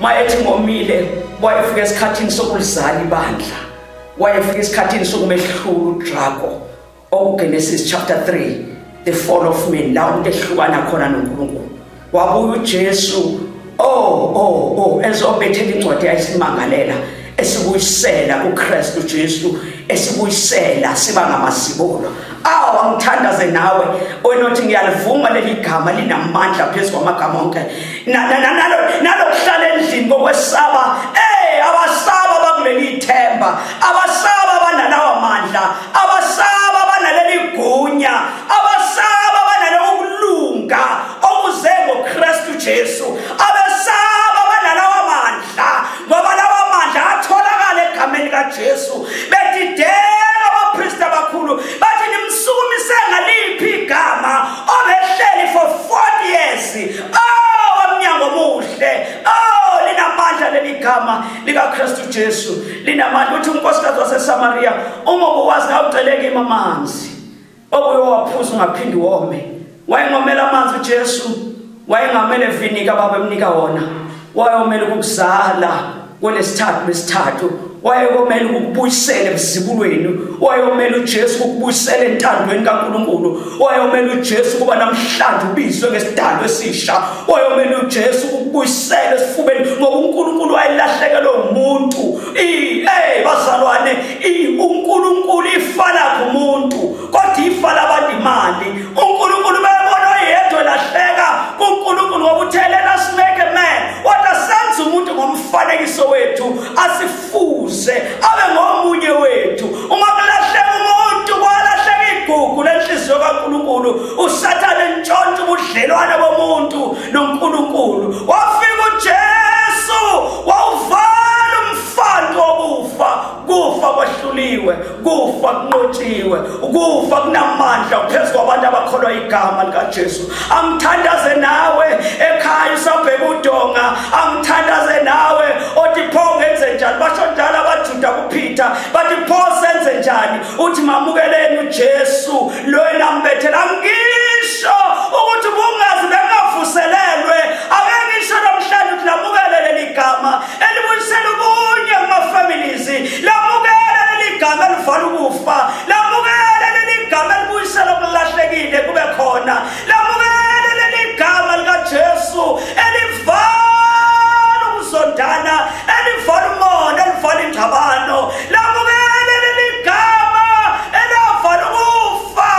Mayethi ngomile, wayefika esikhathini sokulizala ibandla, wayefika esikhathini sokumehlula uDrago, okuGenesis chapter 3, the fall of man, la umuntu ehlukana khona noNkulunkulu. Wabuya uJesu ezobethela incwadi ayisimangalela, esibuyisela kuKristu Jesu, esibuyisela siba ngamazibulo. Awu, angithandaze nawe wena othi ngiyalivuma leli gama linamandla phezu kwamagama onke. Nalokuhlala endlini Ngokwesaba, abasaba abakuleli ithemba, abasaba abanalawa mandla, abasaba abanaleli gunya, abasaba abanaloko kulunga okuze ngoKristu Jesu, abesaba abanalawa mandla, ngoba lawa mandla atholakala egameni kaJesu. Bedideka abapristi abakhulu, bathi nimsukumise ngaliphi igama obehleli for 40 years? Oh, wamnyango omuhle, oh, linamandla leli gama likaKristu Jesu, linamandla. Uthi unkosikazi waseSamaria, uma ubuwazi ngawucele kimi amanzi obuyowaphuza ungaphindi wome. Wayengomela amanzi uJesu, wayengamele vinika babemnika wona, wayomela ukuzala kwelesithathu lesithathu, wayekomela ukukubuyisela ebuzibulweni, wayomela uJesu ukukubuyisela entandweni kaNkulunkulu, wayomela uJesu kuba namhlanje ubizwe ngesidalo esisha, wayomela uJesu ukukubuyisela esifubeni, ngoba uNkulunkulu wayelahlekelwe umuntu. Hey bazalwane, uNkulunkulu ifa lakhe umuntu, kodwa ifa labantu imali. uNkulunkulu bayabona oyedwa lahleka kuNkulunkulu, ngoba uthe let us make a man, kodwa senze umuntu ngomfanekiso wethu, asifuze abe ngomunye wethu. Uma kulahleka umuntu, kwalahleka igugu lenhliziyo kaNkulunkulu. uSathane ntshontsha ubudlelwane bomuntu noNkulunkulu. Wafika uJesu wawuvala umfantu wokufa. Kufa kwehluliwe, kufa kunqotshiwe, kufa kunamandla phezu kwabantu abakholwa igama likaJesu. Angithandaze nawe ekhaya usabheka udonga, angithandaze nawe othi pho ngenze njani? Basho njalo abaJuda kuPeter, bathi pho senze njani? Uthi mamukeleni uJesu lo enambethela. Ngisho ukuthi bungazi bengavuselelwe, ake ngisho namhlanje ukuthi lamukele leli gama elibuyisela ubunye kuma-families, lamukele leli gama elivala ukufa, lamukele leli gama elibuyisela okulahlekile kube khona, lamukele leli gama likaJesu elivala ukuzondana, elivala umona, elivala ingxabano, lamukele leli gama elavala ukufa.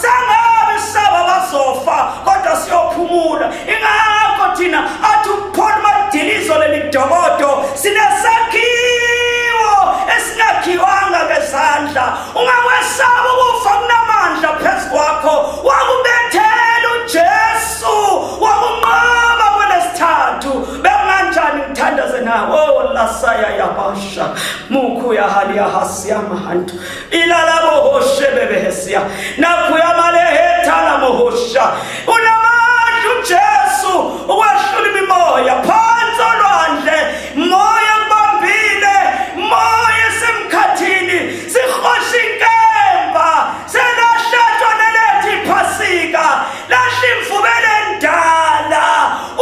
Sangabe saba bazofa, kodwa siyophumula. Ingakho thina athi uPaul madilizo leli dokodo, sinesakhiwo esingakhiwanga ngezandla. Ungakwesaba ukufa, kunamandla phezu kwakho. Wakubethela uJesu, wakunqoba kwelesithathu. Bekunganjani ngithandaze nawe? Oh, lasaya yabasha mukhu yahali yahasiyamahantu ilalabohoshebebehesia nakhuyamalehetalamohosha. Unamandla uJesu ukwehlula imimoya phansi olwandle, moya kubambile, moya esemkhathini, sihosha inkemba, selahlatshwa nelethi iphasika, lahla imvubelo endala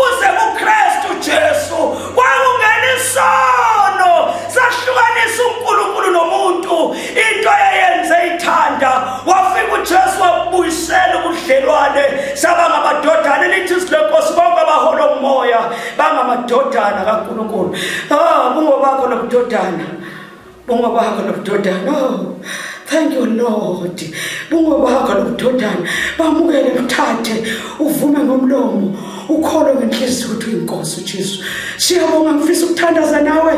uze kuKristu Jesu. Kwakungena isono sahlukanisa uNkulunkulu nomuntu, into eyenze ithanda. Wafika uJesu wabuyisela ubudlelwane, saba ngamadodana. Elithi izwi lenkosi, bonke abaholwa ngumoya bangamadodana kaNkulunkulu. Ah, bungobakho nobudodana, bungobakho nobudodana. Oh, thank you Lord. Bungobakho nobudodana, bamukele, buthathe, uvume ngomlomo, ukholwe ngenhliziyo ukuthi uyinkosi uJesu. Siyabonga. Ngifisa ukuthandaza nawe,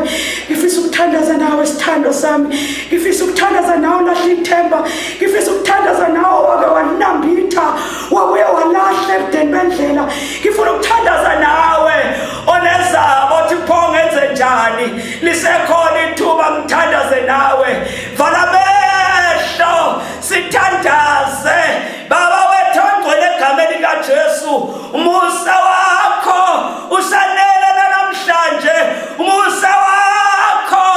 ngifisa ukuthandaza nawe sithando sami, ngifisa ukuthandaza nawe lahla ithemba, ngifisa ukuthandaza nawe wake wanambitha wabuye walahla ebudeni bendlela. Ngifuna ukuthandaza nawe onezabo othi pho ngenze njani? Lisekhona ithuba ngithandaze nawe. Vala amehlo sithandaze. Baba wethu ongcwele, egameni likaJesu, umusa wakho usanele namhlanje. Umusa wakho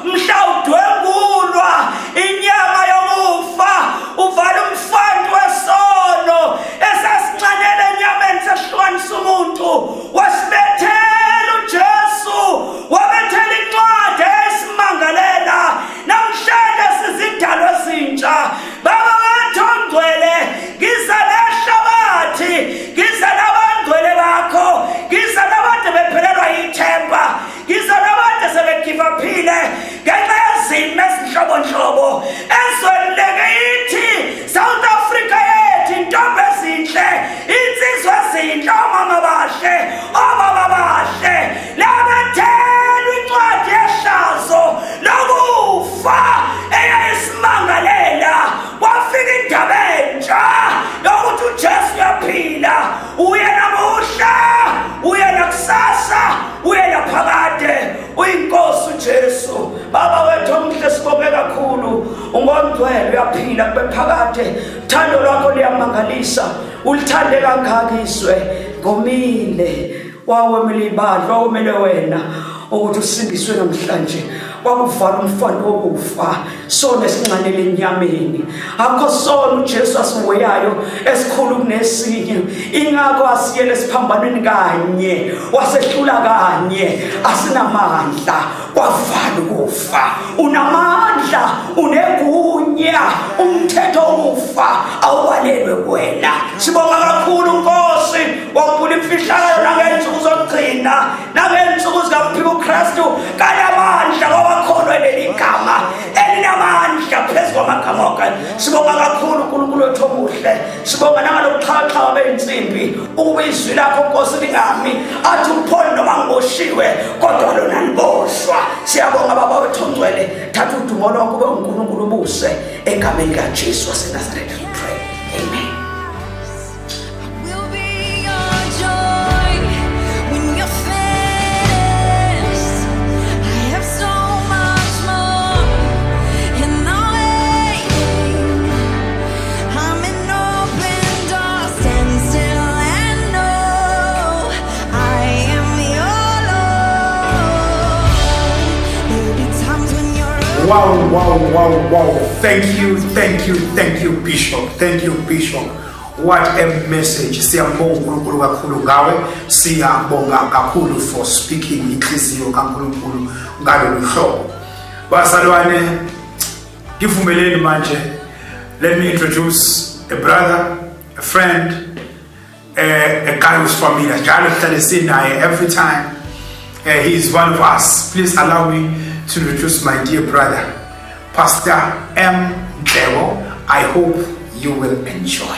mhla udwengulwa inyama yokufa, uvala umfantu wesono esasinxanele enyameni, sehlukanisa umuntu. Wasibethela uJesu, wabethela incwadi esimangalela. Namhlanje sizidalwa ezintsha. Baba wethu ongcwele, ngiza nehlabathi, ngiza nabangcwele bakho, ngiza nabantu bephelelwa yithemba, ngiza nabantu sebegivaphile ngenxa yezimo ezinhlobonhlobo ezweni lekithi South Africa yethu. Intombi ezinhle, insizwa ezinhle, omama bahle, obaba bahle, labethemba. ongcwele uyaphila kube phakade. Thando lwakho liyamangalisa, ulithande kangaka izwe. Ngomile wawemele ibandla, wawemele wena ukuthi usindiswe namhlanje. Wakuvala umfana wokufa, sona esinxanele enyameni. Akho sona uJesu asihoyayo esikhulu kunesinye. Ingakho asiyele esiphambanweni kanye, wasehlula kanye. Asinamandla, kwavala ukufa. Unamandla, unegunya, umthetho wokufa awubalelwe kuwena. Sibonga kakhulu Nkosi, wambula imfihlakalo nangensuku zokugcina, nangensuku zikaphika uKristu kanamandla kwabakholwa leli gama elinamandla phezu kwamagama onke. Sibonga kakhulu uNkulunkulu wethu omuhle. Sibonga nangalobuxhakaxhaka beyinsimbi, ukuba izwi lakho Nkosi lingami, athi uPaul noma ngiboshiwe kodwa lona liboshwa. Siyabonga Baba wethu ongcwele, thatha udumo lonke ube uNkulunkulu ubuse egameni likaJesu waseNazaretha. We pray. Amen. Will be your joy when you're finished. I have so much more in the waiting. I'm an open door, stand still and know I am your Lord. There'll be times when you're Wow. Thank you, thank you, thank you, Bishop. Thank you, Bishop. What a message. Siyabonga uNkulunkulu kakhulu ngawe. Siyabonga kakhulu for speaking inhliziyo kaNkulunkulu ngalolu hlobo. Bazalwane, ngivumeleni manje. Let me introduce a brother, a friend, a guy who's familiar. Njalo sihlale sinaye every time. He is one of us. Please allow me to introduce my dear brother, Pastor M. Dlebo. I hope you will enjoy.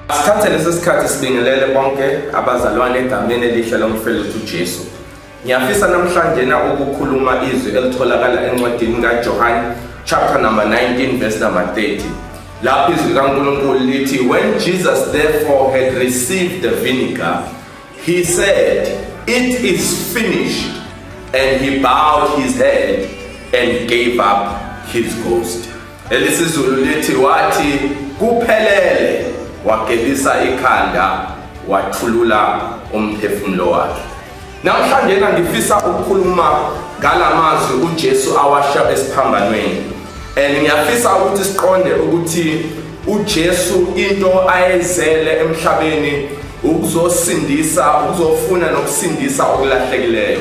Sithathe lesi sikhathi sibingelele bonke abazalwane egameni elihle lomfeli wethu uJesu. Ngiyafisa namhlanje na ukukhuluma izwi elitholakala encwadini kaJohn chapter number 19 verse number 30. Lapho izwi likaNkulunkulu lithi, when Jesus therefore had received the vinegar, he said, it is finished, and he bowed his head and gave up his ghost. ElisiZulu lithi, wathi kuphelele, wagebisa ikhanda, wathulula umphefumulo wakhe. Namhlanje ngifisa ukukhuluma ngalamazwi uJesu awasho esiphambanweni. And ngiyafisa ukuthi siqonde ukuthi uJesu into ayezele emhlabeni ukuzosindisa, ukuzofuna nokusindisa okulahlekileyo.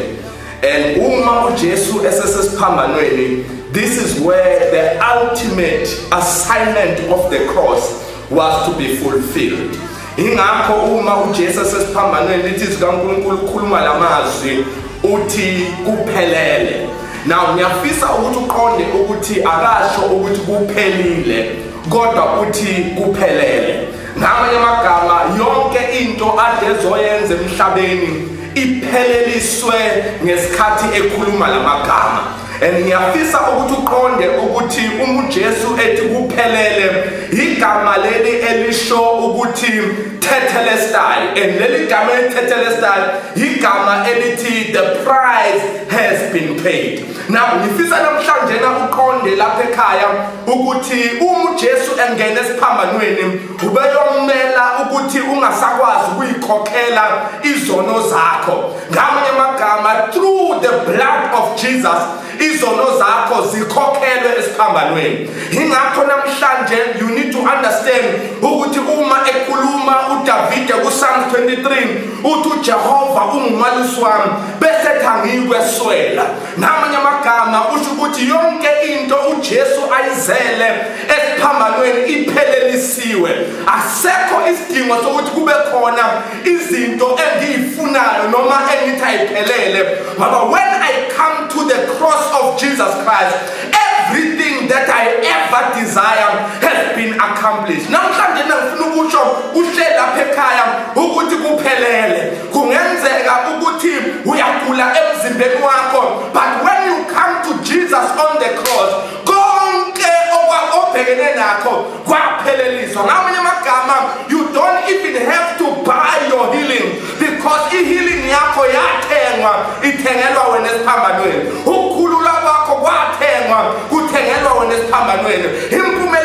And uma uJesu esesesiphambanweni, this is where the ultimate assignment of the cross was to be fulfilled. Ingakho uma uJesu esesiphambanweni lithi izwi kaNkulunkulu ukhuluma lamazwi uthi kuphelele. Now ngiyafisa ukuthi uqonde ukuthi akasho ukuthi kuphelile, kodwa uthi kuphelele. Ngamanye amagama, yonke into ade ezoyenza emhlabeni ipheleliswe ngesikhathi ekhuluma lamagama. And ngiyafisa ukuthi uqonde ukuthi uma uJesu ethi kuphelele, igama leli elisho ukuthi tetelestai, and leli gama elithi tetelestai igama elithi the price has been paid. Now ngifisa namhlanje na uqonde lapha ekhaya ukuthi uma uJesu engena esiphambanweni ubeyomela ukuthi ungasakwazi ukuyikhokhela izono zakho. Ngamanye amagama, through the blood of Jesus izono zakho zikhokhelwe esiphambanweni. Ingakho namhlanje you need to understand ukuthi uma ekhuluma uDavide kuPsalm 23 uthi uJehova ungumalusi wami bese ethi angiyikweswela. Ngamanye amagama usho ukuthi yonke into uJesu ayizele esiphambanweni iphelelisiwe. Asekho isidingo sokuthi kube khona izinto engiyifunayo noma engithi ayiphelele, ngoba when I come to the cross of Jesus Christ, everything that I ever desire has been accomplished. Namhlanje ngifuna ukusho uhleli lapha ekhaya ukuthi kuphelele. Kungenzeka ukuthi uyagula emzimbeni wakho, but when you come to Jesus on the cross, konke obhekene nakho kwapheleliswa. Ngamanye amagama, you don't even have to buy your healing, because i-healing yakho yathengwa, ithengelwa wena esiphambanweni. Ukukhululwa kwakho kwathengwa, kuthengelwa wena esiphambanweni. Impumelelo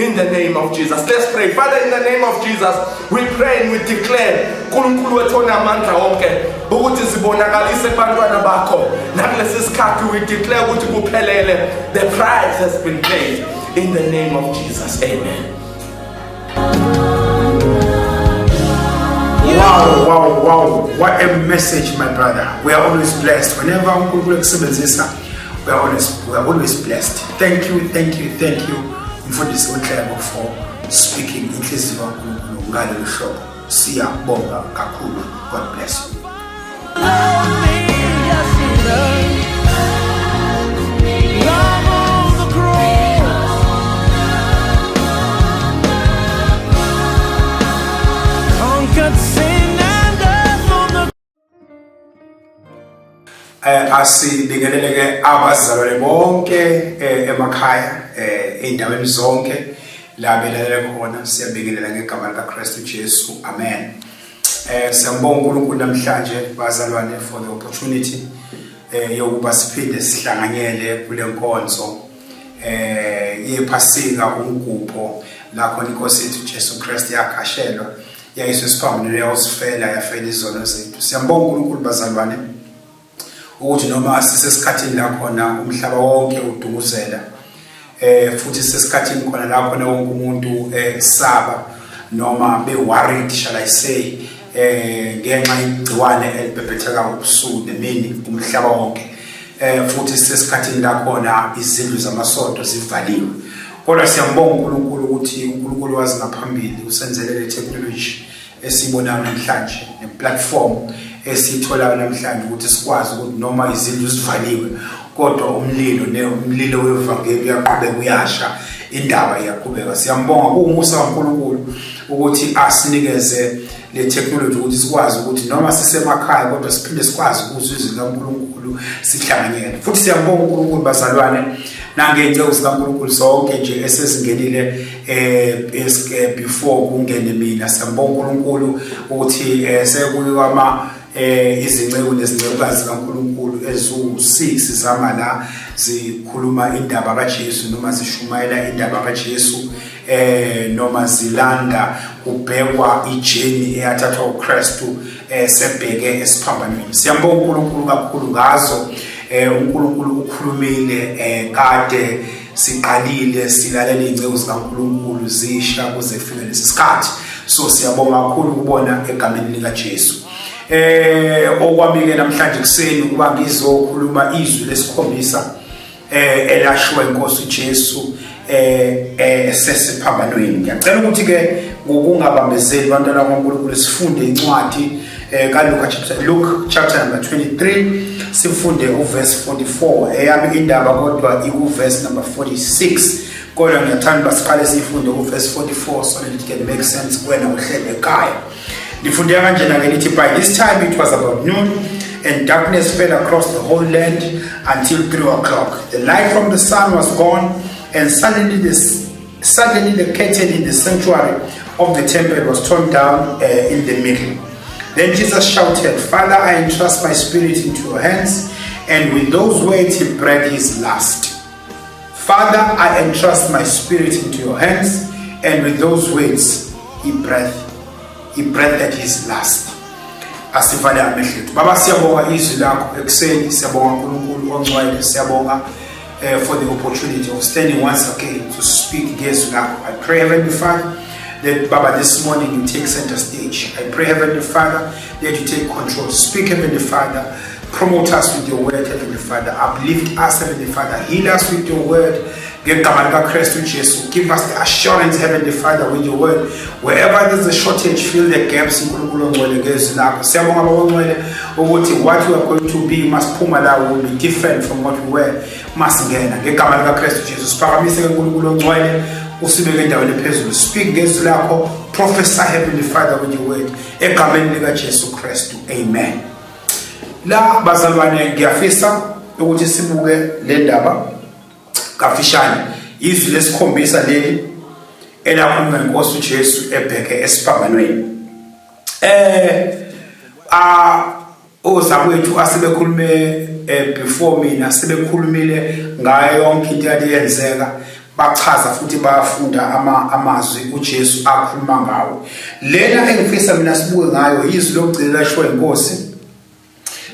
In the name of Jesus. Let's pray. Father, in the name of Jesus, we pray and we declare uNkulunkulu wethu onamandla wonke ukuthi sibonakalise kubantwana bakho. Nakulesi sikhathi we declare ukuthi kuphelele. The price has been paid. In the name of Jesus. Amen. Wow, wow, wow. What a message, my brother. We are always blessed. Whenever uNkulunkulu ekusebenzisa, we are always blessed. Thank you, thank you, thank you, Mfundisi uNhleko, for speaking inhliziyo kaNkulunkulu ngalolu hlobo. Siyabonga kakhulu. God bless you. Love me, yes, he does. Love on the cross conquered sin and death on the Asibingelele ke abazalwane bonke emakhaya, eindaweni zonke la belalele khona. Siyabingelela ngegama lika Kristu Jesu. Amen. Siyambonga uNkulunkulu namhlanje, bazalwane, for the opportunity yokuba siphinde sihlanganyele kule nkonzo yePhasika, umgubho la khona inkosi yethu Jesu Kristu yakhashelwa, yayiswe esiphambanweni, yawusifela, yafela izono zethu. Siyambonga uNkulunkulu, bazalwane, ukuthi noma sisesikhathini la khona umhlaba wonke udunguzela, futhi sisesikhathini khona la khona wonke umuntu saba noma be worried, shall I say, ngenxa yegciwane elibhebhetheka ubusuku nemini umhlaba wonke, futhi sisesikhathini la khona izindlu zamasonto zivaliwe, kodwa siyambonga uNkulunkulu ukuthi uNkulunkulu wazi ngaphambili, usenzele le technology esiyibonayo namhlanje neplatform esiyitholayo namhlanje ukuthi sikwazi ukuthi noma izindlu zivaliwe, kodwa umlilo ne umlilo wevangeli uyaqhubeka uyasha, indaba iyaqhubeka. Siyambonga, kuwumusa kaNkulunkulu ukuthi asinikeze le technology ukuthi sikwazi ukuthi noma sisemakhaya kodwa siphinde sikwazi ukuzwa izwi likaNkulunkulu, sihlanganyele. Futhi siyambonga uNkulunkulu, bazalwane, nangey'nceku zikaNkulunkulu zonke nje esezingenile before kungene mina. Siyambonga uNkulunkulu ukuthi sekuyikwama izinceku nezincekukazi zikaNkulunkulu eziwu-6 zama la zikhuluma indaba kaJesu noma zishumayela indaba kaJesu, noma zilanda kubhekwa ijourney eyathathwa uKristu sebheke esiphambanweni. Siyambonga uNkulunkulu kakhulu ngazo. UNkulunkulu ukhulumile kade siqalile silalela izinceku zikaNkulunkulu zisha kuze kufike lesi sikhathi, so siyabonga kakhulu ukubona egameni lika Jesu. Okwami ke namhlanje kuseni kuba ngizokhuluma izwi lesikhombisa elashiwa inkosi uJesu sesiphambanweni. Ngiyacela ukuthi ke ngokungabambezeli, bantwana kaNkulunkulu, sifunde incwadi kaLuka chapter Luke chapter number 23, sifunde uverse 44. Eyami indaba kodwa iku verse number 46, kodwa ngiyathanda basiqale sifunde uverse 44 so that it can make sense kuwena uhlele ekhaya. Lifunde kanjena ke, lithi, "By this time it was about noon, and darkness fell across the whole land until 3 o'clock. The light from the sun was gone, and suddenly the curtain in the sanctuary of the temple was torn down in the middle. Then Jesus shouted, 'Father, I entrust my spirit into your hands.' And with those words he breathed his last." "Father, I entrust my spirit into your hands." And with those words, he breathed his last. Asivale amehlo ethu. Baba, siyabonga izwi lakho ekuseni. Siyabonga uNkulunkulu ongcwele, siyabonga for the opportunity of standing once again to speak ngezwi lakho. I pray, Heavenly Father, that Baba, this morning you take center stage. I pray, Heavenly Father, that you take control. Speak, Heavenly Father. Promote us with your word, Heavenly Father. Uplift us, Heavenly Father. Heal us with your word. Ngegama likaKristu Jesu. Give us the assurance, Heavenly Father, with your word. Wherever there's a shortage, fill the gaps, uNkulunkulu ongcwele, ngezwi lakho. Siyabonga, Baba ongcwele, ukuthi what we are going to be masiphuma la will be different from what we were masingena. Ngegama likaKristu Jesu. Siphakamise ke, uNkulunkulu ongcwele, usibeke endaweni ephezulu. Speak ngezwi lakho. Prophesy, Heavenly Father, with your word. Egameni likaJesu Kristu. Amen. La bazalwane, ngiyafisa ukuthi sibuke le ndaba kafishane. Izwi lesikhombisa leli elakhulunywa inkosi uJesu ebheke esiphambanweni. A ozakwethu asebekhulume before mina sebekhulumile ngayo yonke into eyayenzeka. Bachaza futhi bayafunda ama amazwi uJesu akhuluma ngawo. Lena engifisa mina sibuke ngayo izwi lokugcina lashiwo inkosi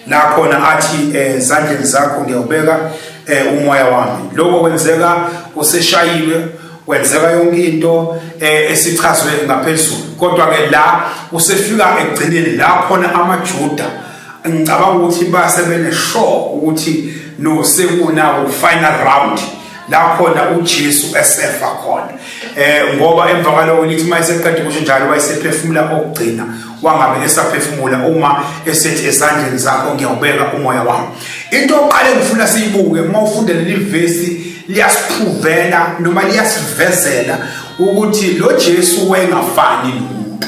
la khona athi ezandleni zakho ngiyawubeka umoya wami. Lokho kwenzeka useshayiwe, kwenzeka yonke into esichazwe ngaphezulu, kodwa ke la usefika ekugcineni la khona amaJuda ngicabanga ukuthi base bene sure ukuthi no sekunawo final round la khona uJesu esefa khona, ngoba emva kwaloko lithi mayeseqeda kusho njalo wayesephefumula okugcina, wangabe esaphefumula uma esethi ezandleni zakho ngiyawubeka umoya wami. Into oqale ngifuna siyibuke uma ufunda leli vesi, liyasiphuvela noma liyasivezela ukuthi lo Jesu wayengafani nomuntu.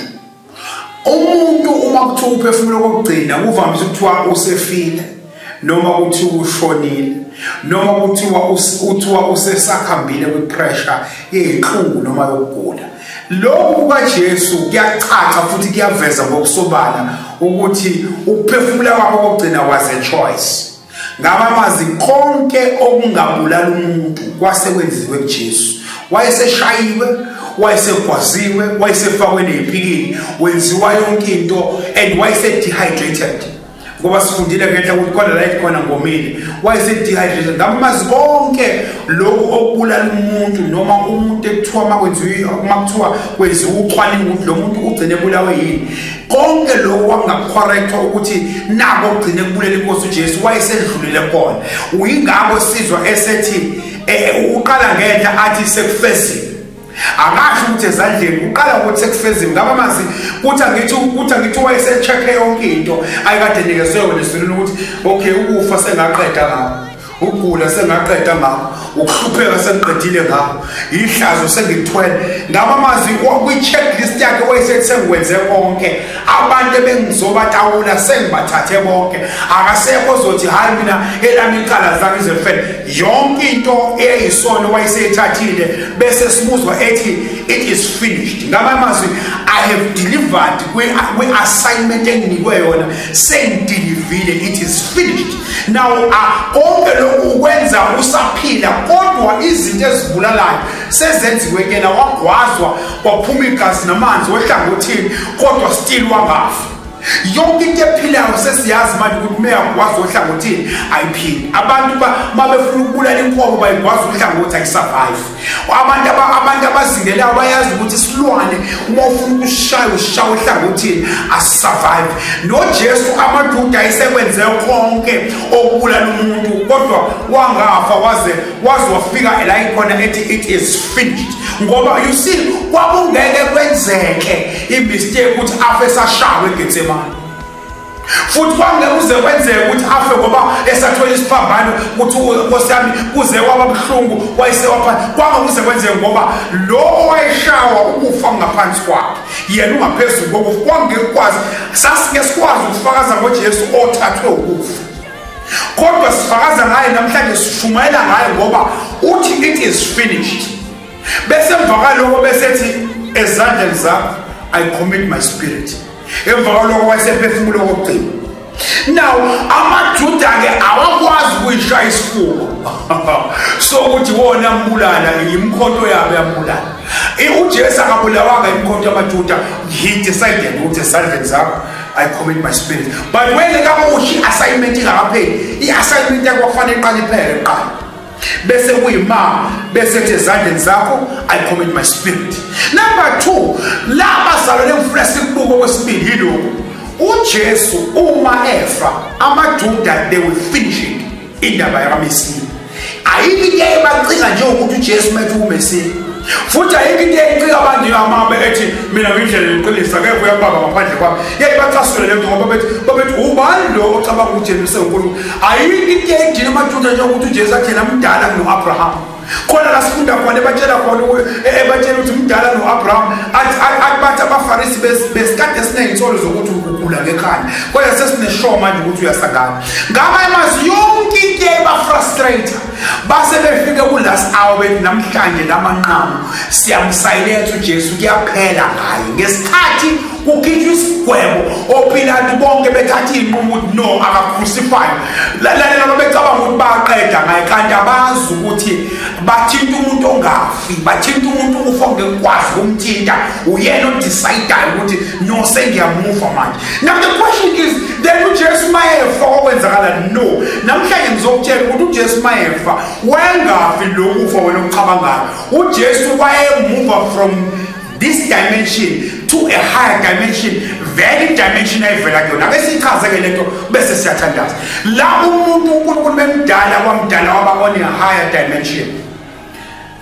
Umuntu uma kuthiwa uphefumulo kokugcina kuvamise ukuthiwa usefile, noma kuthiwa ushonile, noma kuthiwa uthiwa usesakhambile kwi-pressure yey'nhlungu noma yokugula. Lokhu kukaJesu kuyacaca futhi kuyaveza ngokusobala ukuthi ukuphefumula kwakho kokugcina was a choice. Ngabamazi konke okungabulala umuntu kwase kwenziwe kuJesu. Wayeseshayiwe, wayesegwaziwe, wayesefakwe nezipikili, wenziwa yonke into and wayese-dehydrated. Ngoba sifundile ngenhla ukuthi khona la khona ngomile, wayese-dehydrated. Ngamazi konke lokhu okubulala umuntu noma umuntu ekuthiwa makwenziwa makuthiwa kwenziwa ucwaningo ukuthi lo muntu ugcine ebulawe yini. Konke lokhu kwakungacorrectwa ukuthi nako ugcine kubulela inkosi uJesu wayesedlulile khona. Uyingakho sizwa esethi uqala ngenhla athi sekufezile. Akasho ukuthi ezandleni, uqala ukuthi sekufeziwe. Ngaba mazi kuthi angithi wayesecheck yonke into ayikade nikezwe yona ezulwini ukuthi okay, ukufa sengaqeda ngakho, ukugula sengaqeda ngakho, ukuhlupheka sengiqedile ngakho, ihlazo sengithwele. Ngaba mazi kwi-checklist yakhe wayesethi sengikwenze konke, abantu ebengizobatawula sengibathathe bonke, akasekho ozothi hayi mina elami icala zange izefele. Yonke into eyayisono wayeseyithathile, bese simuzwa ethi it is finished. Ngaba amazwi I have delivered kwi-assignment enginikwe yona, sengidilivile, it is finished. Now konke lokhu ukwenza usaphila, kodwa izinto ezibulalayo sezenziwe kuyena, wagwazwa kwaphuma igazi namanzi ohlangothini, kodwa still wangafa. Yonke into ephilayo sesiyazi manje ukuthi meyagwaza ohlangothini ayiphili. Abantu mabefuna ukubulala inkomo bayigwaza uhlangothi, ayisurvive. Abantu abazingelayo bayazi ukuthi isilwane uma ufuna ukushaya ushaya ohlangothini, asisurvive. NoJesu amaJuda ayisekwenze konke okubulala umuntu, kodwa wangafa waze wafika la ikhona ethi it is finished. Ngoba you see kwakungeke kwenzeke imistake ukuthi afe esashawe eGetsemane, futhi kwangeke kuze kwenzeke ukuthi afe ngoba esathwele isiphambano ukuthi Nkosi yami kuze kwaba buhlungu wayesewapha. Kwangeke kuze kwenzeke ngoba lo owayeshawa ukufa ngaphansi kwakhe, yena ungaphezulu kokufa. Kwangeke kukwazi, sasike sikwazi ukufakaza ngoJesu othathwe ukufa, kodwa sifakaza ngaye namhlanje, sishumayela ngaye ngoba uthi it is finished. Bese emva kwaloko besethi ezandleni zakho I commit my spirit. Emva kwaloko wayesephefumula okugcina. Now amaJuda ke awakwazi ukuyishaya isifuba so ukuthi wona ambulala, imkhonto yabo yambulala. uJesu akabulawanga imkhonto yamaJuda. He decided ukuthi ezandleni zakho I commit my spirit. But when kakusho i-assignment ingakapheli, i-assignment yakho kufanele iqale iphele kuqala, bese kuyima bese ethi ezandleni zakho I commit my spirit. Number 2, la bazalwane engifuna sikubuke okwesibili yilokhu: uJesu uma efa, amaJuda they will finish it indaba yakaMesiya. Ayikho into eyayibacika njengokuthi uJesu methi uMesiya, futhi ayikho into eyayicika abantu amabe ethi mina ngindlela yokuqinisa, akekho uyababa ngaphandle kwami. Yayibacasule lento ngoba bethi ubani lo ocabanga ukuthi yena usenkulunkulu. Ayikho into eyayidina amaJuda njengokuthi uJesu athi yena mdala kuno-Abraham. Khona la sifunda khona ebatshela khona, ebatshela ukuthi mdala no-Abraham, athi bathi abaFarisi besikade siney'nsolo zokuthi ugula ngekhanda, kodwa sesineshow manje ukuthi uyasangana. Ngaba emazi yonke into eyayibafrustrate, base befike ku-last hour bethi namhlanje lamanqamu siyamsayiletha uJesu, kuyaphela ngaye. Ngesikhathi Kukhishwa isigwebo, oPilatu bonke bethatha iy'nqumo ukuthi no, akacrucify. Lalela, babecabanga ukuthi baqeda ngaye, kanti abazi ukuthi bathinta umuntu ongafi, bathinta umuntu ukufa ongekwazi ukumthinta. Uyena odecidayo ukuthi no, sengiyamuva manje. Now the question is then, uJesu mayefa okwenzakala? No, namhlanje ngizokutshela ukuthi uJesu mayefa wayengafi lokufa wena okucabangayo. UJesu wayemuva from this dimension to a higher dimension, vele dimension ayivela kuyona. Ake siyichaze-ke lento bese siyathandaza. La umuntu uNkulunkulu bemdala, kwamdala waba on a higher dimension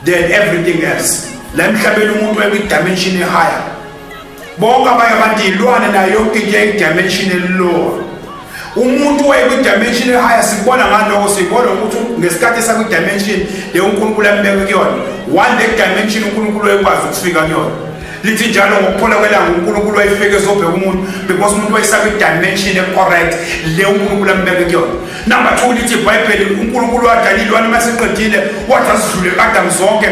than everything else la emhlabeni. Umuntu wekwi-dimension e-higher, bonke abanye abantu, iy'lwane nayo yonke into eyi-dimension e-lower. Umuntu wayekwi-dimension e-higher. Sikubona ngaloko, siyibona ukuthi ngesikhathi esakwi-dimension leyo uNkulunkulu ambeke kuyona, one le dimension uNkulunkulu wayekwazi ukufika kuyona. Lithi njalo ngokuphola kwelanga uNkulunkulu wayefika ezobheka umuntu, because umuntu wayesakwi-dimension e-correct le uNkulunkulu ambeke kuyona. Number two, lithi iBhayibheli uNkulunkulu wadala iy'lwane, uma seqedile wathi azidlule ku-Adamu zonke,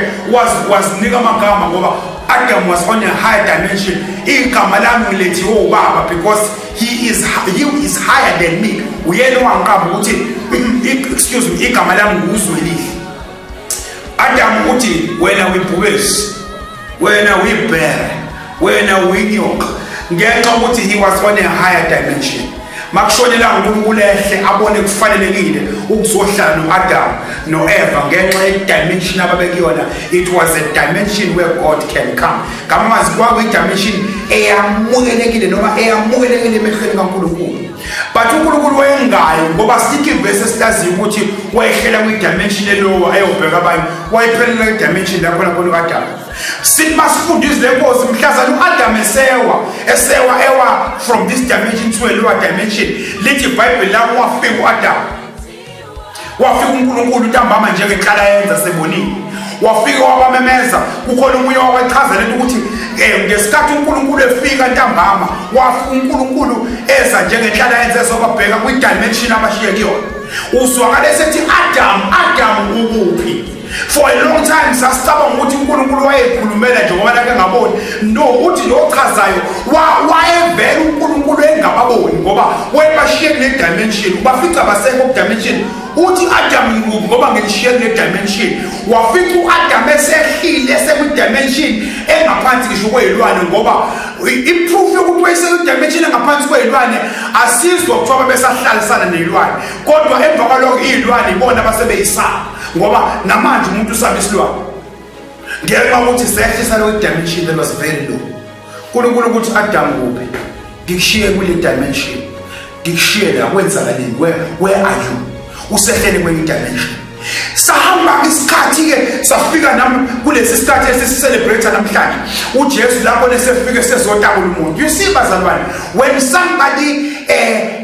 wazinika amagama, ngoba Adam was on a higher dimension. Igama lami ngilethiwe ubaba because he is higher than me. Uyena owangiqamba ukuthi, excuse me, igama lami nguZwelihle. Adam uthi wena uyibhubesi, wena uyibhere, wena uyinyoka, ngenxa ukuthi he was on a higher dimension. Makushonela uNkulunkulu ehle abone kufanelekile ukuzohlala no-Adam no-Eva ngenxa ye-dimension ababekuyona. It was a dimension where God can come. Ngamazwi, kwakuyi-dimension eyamukelekile noma eyamukelekile emehlweni kaNkulunkulu. But uNkulunkulu wayengayi, ngoba sithi ivesi esilaziyo ukuthi wayehlela kwi-dimension e-lower eyobheka abanye, wayephelela kwi-dimension la khona khona u-Adam. Sithi masifunda izwi lenkosi, mhlazana u-Adam esewa ewa from this dimension to a lower dimension, lithi iBhayibheli lapho wafika u-Adam, wafika uNkulunkulu ntambama njengenhlala yenza sebonile, wafika wabamemeza. Kukhona omunye wabachaza lento ukuthi ngesikhathi uNkulunkulu efika ntambama, wafika uNkulunkulu eza njengenhlala yenza ezobabheka kwi-dimension abashiye kuyona, uzwakala esethi, "Adam, Adam, ukuphi?" For a long time sasicabanga ukuthi uNkulunkulu wayekhulumela njengoba lakhe ngaboni. No, uthi lo chazayo wayevela uNkulunkulu engababoni ngoba wayebashiye kule dimension, ubafica basekho ku dimension. Uthi, "Adam, ngikuphi? Ngoba ngilishiye kule dimension." Wafica uAdam esehlile, esekwi-dimension engaphansi ngisho kwey'lwane, ngoba i-proof yokuthi wayesekwi-dimension engaphansi kwey'lwane, asizwa kuthiwa babesahlalisana ney'lwane, kodwa emva kwalokho iy'lwane ibona basebeyisaba, ngoba namanje umuntu usaba isilwane ngenxa yokuthi sehlisa leyo dimension that was very low. Unkulunkulu ukuthi, "Adam, kuphi? Ngikushiye kule dimension, ngikushiye la, kwenzakaleni? Where are you?" Usehlele kwenye dimension. Sahamba isikhathi-ke, safika nami kulesi sikhathi esisi-celebrate namhlanje, uJesu lapho lesefike sezotakula umuntu. You see, bazalwane, when somebody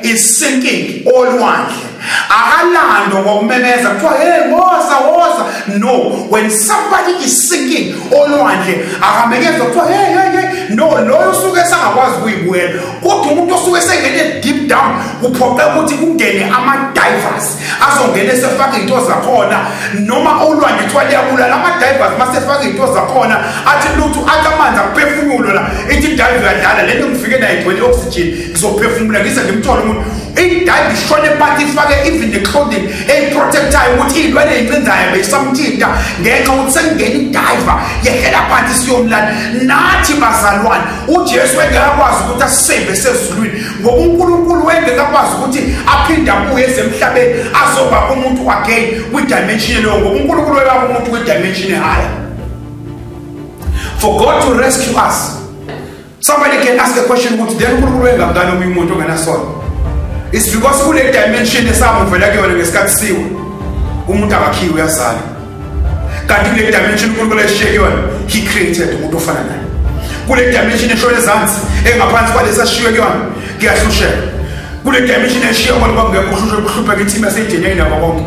is sinking olwandle, akalando ngokumemeza kuthiwa, "Hey, woza, woza." No, when somebody is sinking olwandle, akamenyezwa kuthiwa, "Hey, hey, hey." No, loyo usuke esangakwazi ukuyibuyela, kodwa umuntu osuke esengene deep down kuphoqe ukuthi kungene ama-divers, azongena esefaka iy'nto zakhona. Noma olwandle kuthiwa liyabulala, ama-divers masefaka iy'nto zakhona athi lutho, athi amanzi akuphefumulo la, ithi i-dive uyadlala lento, ngifike nayo igcwele i-oxygen, ngizophefumula ngize ngimthole umuntu. I-dive ishone phansi, ifake even the clothing eyi-protectayo ukuthi iy'lwane ey'ncinzayo beyisamthinta, ngenxa yokuthi sekungena i-diver yehlela phansi siyomlala. Nathi bazalwane, uJesu wengekakwazi ukuthi asisave sezulwini, ngoba uNkulunkulu wengekakwazi ukuthi aphinde abuye ezemhlabeni azoba umuntu again kwi-dimension leyo, ngoba uNkulunkulu webaba umuntu kwi-dimension higher for God to rescue us. Somebody can ask a question ukuthi then uNkulunkulu wengabudala omunye umuntu ongenasono. It's because kule dimension esamuvela kuyona ngesikhathi siwe, umuntu akakhiwe, uyazalwa. Kanti kule dimension uNkulunkulu eshiye kuyona, he created umuntu ofana naye. Kule dimension eshona ezansi engaphansi kwalesi ashiwe kuyona, kuyahlusheka. Kule dimension eshiye kona kwakungekho ukuhlusheka, ukuhlupheka, ithimi yaseyideni nabo konke.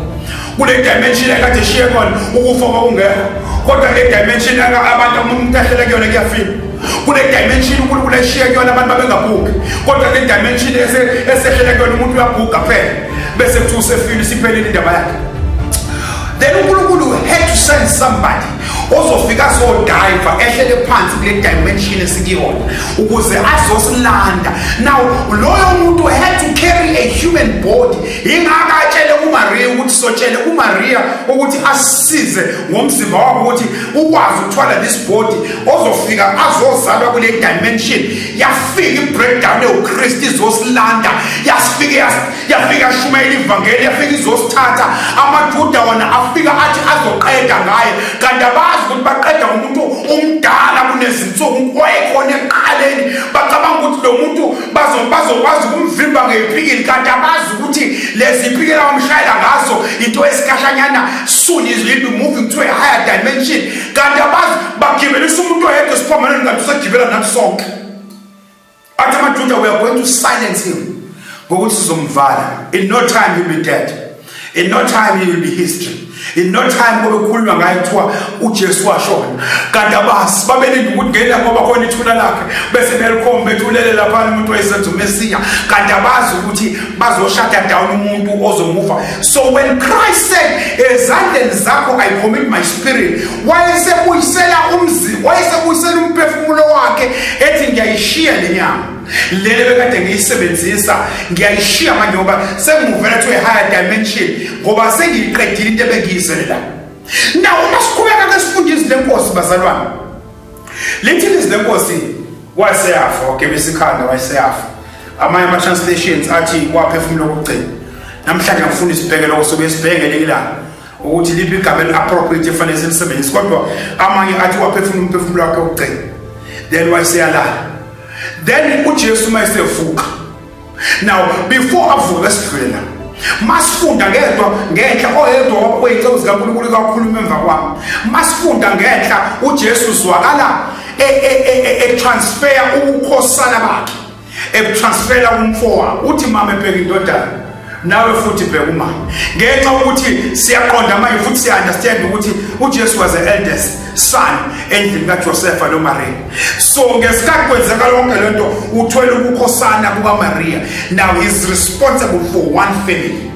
Kule dimension ekade eshiye kona ukufa kwakungekho, kodwa kule dimension abantu umuntu ahlela kuyona kuyafika. Kule dimension uNkulunkulu eshiye kuyona abantu babengagugi, kodwa kule dimension esehlela kuyona umuntu uyaguga phela, bese kuthiwa usefile, isiphelile indaba yakhe. Then uNkulunkulu had to send somebody. ozofika azodive ehlele phansi kule dimension esikuyona ukuze azosilanda. Now loyo muntu had to carry a human body. Ingaka atshele uMaria ukuthi sotshele uMaria ukuthi asisize ngomzimba wakhe ukuthi ukwazi ukuthwala this body ozofika azozalwa kule dimension. Yafika i-breakdown ewuKristu izosilanda, yasifika yafika yashumayela ivangeli, yafika izosithatha. AmaJuda wona afika athi azoqeda ngaye, kanti abazi ukuthi baqeda ngomuntu umdala kunezinsuku wayekhona ekuqaleni. Bacabanga ukuthi lo muntu bazokwazi ukumvimba ngeziphikili, kanti abazi ukuthi lezi ziphikili abamshayela ngazo into esikhashanyana, soon is will be moving to a higher dimension. Kanti abazi bagibelisa umuntu oyedwa esiphambanweni, kanti usegibela nathi sonke. Athi amaJuda, we are going to silence him ngokuthi sizomvala. In no time he'll be dead, in no time he will be history, in no time kube kukhulunywa ngaye kuthiwa uJesu washona. Kanti abazi babelinde ukuthi ngena ngoba khona ithuna lakhe bese belikhomba bethulele laphana umuntu wayesenza uMesiya, kanti abazi ukuthi bazoshada down umuntu ozomuva. So when Christ said, ezandleni zakho I commit my spirit, wayesebuyisela umzi, wayesebuyisela umphefumulo wakhe, ethi ngiyayishiya le nyama lele bekade ngiyisebenzisa, ngiyayishiya manje ngoba sengimuvela to a higher dimension, ngoba sengiyiqedile into ebengiyizele la. Now uma siqhubeka ke sifunda izwi lenkosi bazalwane, lithi izwi lenkosi waseyafa, wagebisa ikhanda wayeseyafa. Amanye ama-translations athi waphefumula okugcina. Namhlanje ngifuna isibheke lokho, sobe sibheke ngelinye ilanga ukuthi liphi igama eli-appropriate efanele silisebenzise, kodwa amanye athi waphefumula umphefumulo wakhe wokugcina, then wayeseyalala. Then uJesu uma esevuka, now before avuke sidlule la, masifunda ngedwa ngenhla oyedwa wey'nceku zikaNkulunkulu kakhuluma emva kwami, masifunda ngenhla uJesu uzwakala e-transfer ubukhosana bakhe, ebutransfera kumfowabo. Uthi mama ebheka indodana, nawe futhi bheka umama. Ngenxa ukuthi siyaqonda manje futhi siya-understand ukuthi uJesu was the eldest son endlini kaJosefa noMaria. So ngesikhathi kwenzeka yonke le nto, uthwele ubukhosana kukaMaria. Now he's responsible for one family.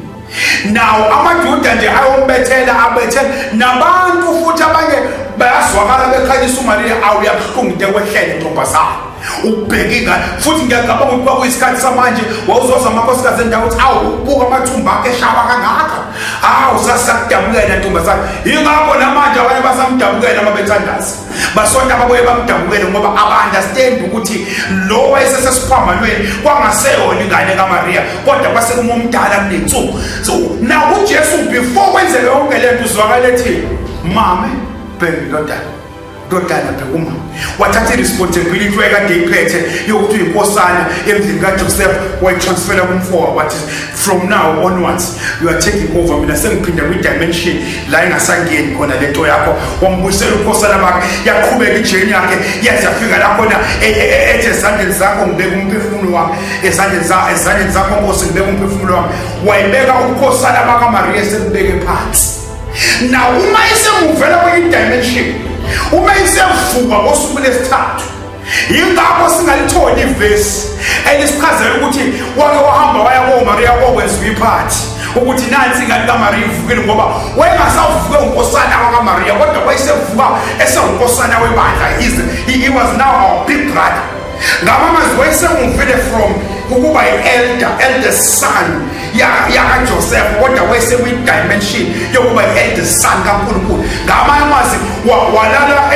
Now amaJuda nje ayombethela, abethela nabantu futhi abanye bayazwakala bekhanyisa uMaria, awuyabuhlungu into ekwehlele ntombazana, ukubheka ingane. Futhi ngiyacabanga ukuthi kwakuyisikhathi samanje wawuzoza amakhosikazi endawo ukuthi awu ubuka amathumba akhe eshaba kangaka, awu sasakudabukela ntombazana. Yingakho namanje abanye basamdabukela uma bethandaza, basonta babuye bamdabukele, ngoba aba-understand ukuthi lo wayesesesiphambanweni kwangaseyona ingane kaMaria, kodwa kwase kumomdala kunensuku. So now uJesu before kwenzeke yonke lento uzwakala ethi mame bheka indodana, ndodana bheka umama. Wathatha i-responsibility wayekade iphethe yokuthi uyinkosana emndlini kaJoseph, wayitransfera kumfowabo, wathi from now onwards you are taking over, mina sengiphinda kwi-dimension la engasangeni khona lento yakho. Wambuyisela ubukhosana bakhe, yaqhubeka ijeni yakhe yaze yafika la khona ethi ezandleni zakho ngibeka umphefumulo wami, ezandleni zakho Nkosi ngibeka umphefumulo wami. Wayibeka ubukhosana bakaMariya esebubeke phansi. Now uma isemuvela kwenye dimension, uma isevuka ngosuku lesithathu, yingakho singalitholi ivesi elisichazela ukuthi wake wahamba waya koMariya kokwenziwa iphathi ukuthi nansi ingane kaMariya ivukile, ngoba wayengasavuke unkosana wakaMariya, kodwa wayesevuka esewunkosana webandla. He was now our big brother. Ngamamazwi wayesemuvile from ukuba i-elder, eldest son yakaJoseph, kodwa wayesekwi-dimension yokuba i-eldest son kaNkulunkulu. Ngamanye amazwi walala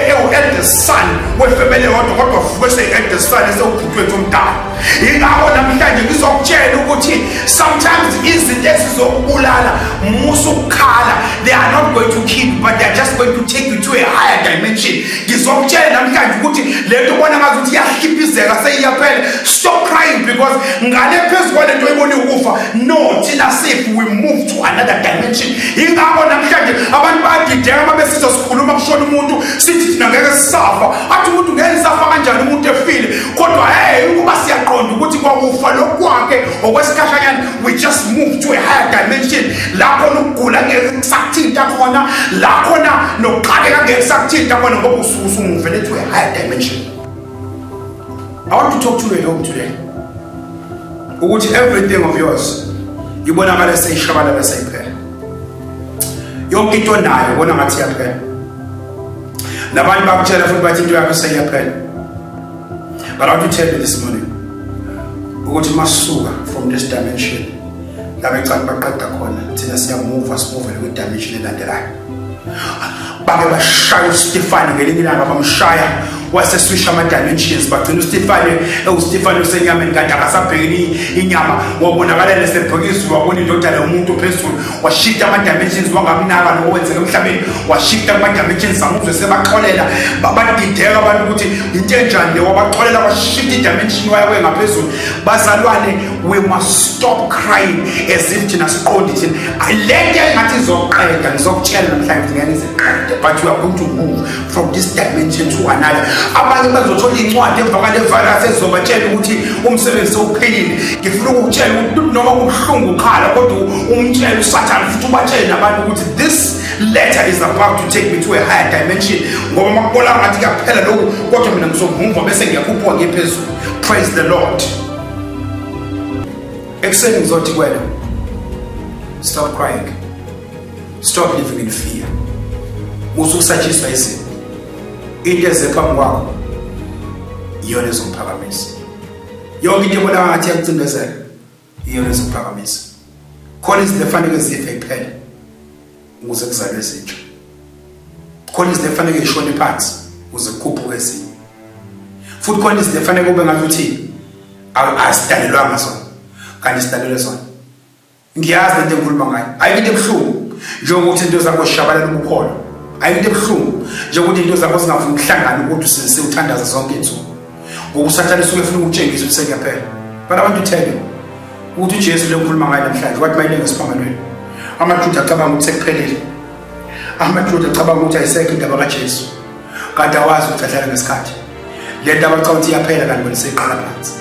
ewu-eldest son wefemeli eyodwa, kodwa wavuka eseyi-eldest son esewubhuti wethu omdala. Yingakho namhlanje ngizokutshela ukuthi sometimes izinto ezizokubulala, musa ukukhala, they are not going to kill you, but they are just going to take you to a higher dimension. Ngizokutshela namhlanje ukuthi lento ubona ngazuthi iyahlipizeka seyiyaphela, stop crying, because ngale phezu kwalento oyibona ukufa, no, thina safe, we move to another dimension. Yingakho namhlanje abantu bayadideka uma besizwa sikhuluma kushona umuntu, sithi thina ngeke sisafa. Athi umuntu ngeke nisafa kanjani umuntu efile? Kodwa hey, ukuba siyaqonda ukuthi kwakufa lokwakhe okwesikhashanyana, we just move to a higher dimension la khona ukugula ngeke kusakuthinta khona, la khona nokuxakeka ngeke kusakuthinta khona, ngoba usuke usumuvele to a higher dimension. I want to talk to you at home today ukuthi everything of yours ibonakala seyishabalala, seyiphela yonke into nayo, ubona ngathi iyaphela. Nabantu bakutshela futhi bathi into yakho seyiyaphela. But I want to tell you this morning ukuthi masuka from this dimension la becala baqeda khona, thina siyamuva, simuvele kwi-dimension elandelayo. Bake bashaya uStefane ngelinye ilanga, bamshaya waseswisha ama-dimensions, bagcina uStefane ewuStefane usenyameni, kanti akasabhekini inyama. Wabonakala esebhekizwe, wabona indodana yomuntu phezulu, washifta ama-dimensions, wangakunaka nokwenzeka emhlabeni, washifta kuma-dimensions. Amuzwe sebaxolela, badideka abantu ukuthi into enjani le. Wabaxolela, washifta i-dimension, waya kwengaphezulu. Bazalwane, we must stop crying as if thina siqondi thina le nto engathi izoqeda. Ngizokutshela namhlanje ukuthi ngeke iziqede, but we are going to move from this dimension to another. Abanye bazothola iy'ncwadi emva kwale virus ezizobatshela ukuthi umsebenzi sewuphelile. Ngifuna ukukutshela ukuthi noma kubuhlungu ukhala, kodwa umtshele uSathane futhi ubatshele nabantu ukuthi this letter is about to take me to a higher dimension, ngoba makubona ngathi kuyaphela lokhu, kodwa mina ngizomuva bese ngiyakhuphuka ngiye phezulu. Praise the Lord. Ekuseni ngizothi kuwena, stop crying, stop living in fear. Usukusatshiswa izimo. Into eze phambi kwakho iyona ezokuphakamisa. Yonke into ebonakala ngathi iyakucindezela iyona ezokuphakamisa. Khona izinto efanele zife iphele ukuze kuzalwe ezintsha. Khona izinto efanele ishone phansi ukuze kukhuphuke ezinye. Futhi khona izinto efanele kube ngathi uthi asidalelwanga sona, kanti sidalelwe sona. Ngiyazi lento engikhuluma ngayo. Ayikho into ebuhlungu njengokuthi into zakho zishabalala ubukholwa. Ayikho into ebuhlungu njengokuthi into zakho zingafuni ukuhlangana ukuthi usizise uthandaza zonke insuku, ngoba uSathane usuke efuna ukutshengisa ukuthi sekuyaphela. But I want to tell you ukuthi uJesu le ngikhuluma ngayo namhlanje wathi mayilenga esiphambanweni, amaJuda acabanga ukuthi sekuphelile, amaJuda acabanga ukuthi ayisekho indaba kaJesu, kanti awazi ukuthi adlala ngesikhathi. Le nto abacabanga ukuthi iyaphela, kanti bona seyiqala phansi.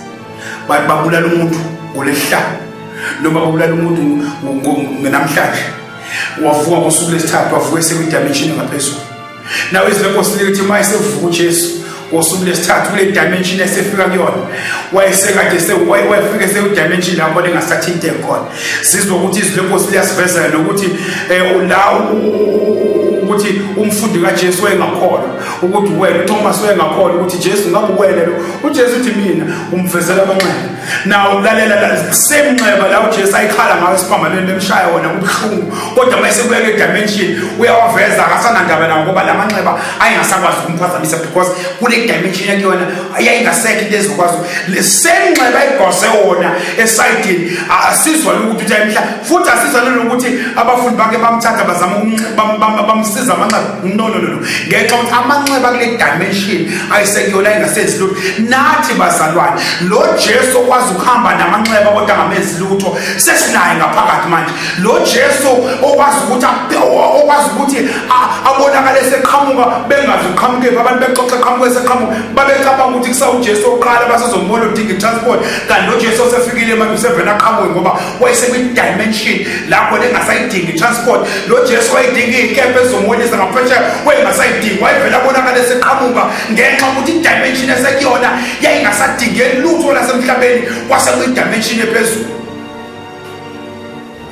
Bathi babulala umuntu ngolesihlanu noma babulala umuntu namhlanje, wavuka ngosuku lesithathu, wavuka esekwi-dimension engaphezulu. Nawe izwi lenkosi lithi uma esevuka uJesu ngosuku lesithathu kule dimension esefika kuyona, wayesekade wayefike sekudimension lapho lengasathinte khona. Sizwa ukuthi izwi lenkosi liyasivezela nokuthi la ukuthi umfundi kaJesu wayengakholwa ukuthi wena uThomas wayengakholwa ukuthi Jesu ngabe uwena lo. uJesu uthi mina umvezela amanxeba. Naw ulalela same nxeba la uJesu ayikhala ngayo esiphambanweni bemshaya wona kubuhlungu, kodwa uma esebuya kule dimension uyawaveza, akasanandaba nawo, ngoba la manxeba ayengasakwazi ukumphazamisa because kule dimension yakuyona yayingasekho into ezokwazi. Le same nxeba ayigose wona esayidini, asizwa ukuthi uthi ayimhla, futhi asizwa nokuthi abafundi bakhe bamthatha bazama bamsiza amanxeba. No, no, no, no, ngenxa ukuthi amanxeba kule dimension ayisekuyona engasenzi lutho. Nathi bazalwane, lo Jesu okwazi ukuhamba namanxeba kodwa angamenzi lutho sesinaye ngaphakathi manje. Lo Jesu okwazi ukuthi abonakale eseqhamuka bengazi uqhamukephi, abantu bexoxa eqhamuka eseqhamuka, babecabanga ukuthi kusawuJesu oqala basezombona odinga i-transport, kanti lo Jesu osefikile manje usevele aqhamuke ngoba wayesekwi-dimension lapho lengasayidingi i-transport. Lo Jesu wayedinga iy'nkephe ezizomuwelisa ngaphesheya, wayengasayidingi, wayevele abonakale eseqhamuka ngenxa yokuthi i-dimension esekuyona yayingasadingi lutho lasemhlabeni, kwasekwi-dimension ephezulu.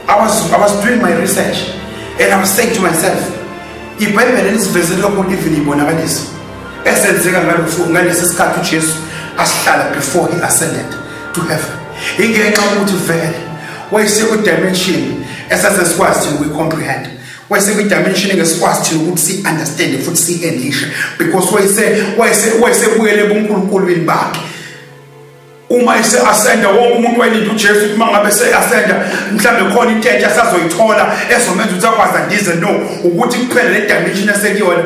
I was doing my research and I was saying to myself, iBhayibheli lisivezele lokhu, even ibonakaliso esenzeka ngalesi sikhathi uJesu asihlala before he ascended to heaven, ingenxa yokuthi vele wayesekwi-dimension esasesikwazi thina ukuyi-comprehend, wayesekwi-dimension engesikwazi thina ukuthi si-understande futhi siyi-handlishe, because wayesebuyele ebunkulunkulwini bakhe. Uma ese-ascenda, wonke umuntu wayelinda uJesu ukuthi uma ngabe se-ascenda mhlawumbe khona into entsha asazoyithola ezomenza ukuthi akwazi andize. No, ukuthi kuphela le dimension esekuyona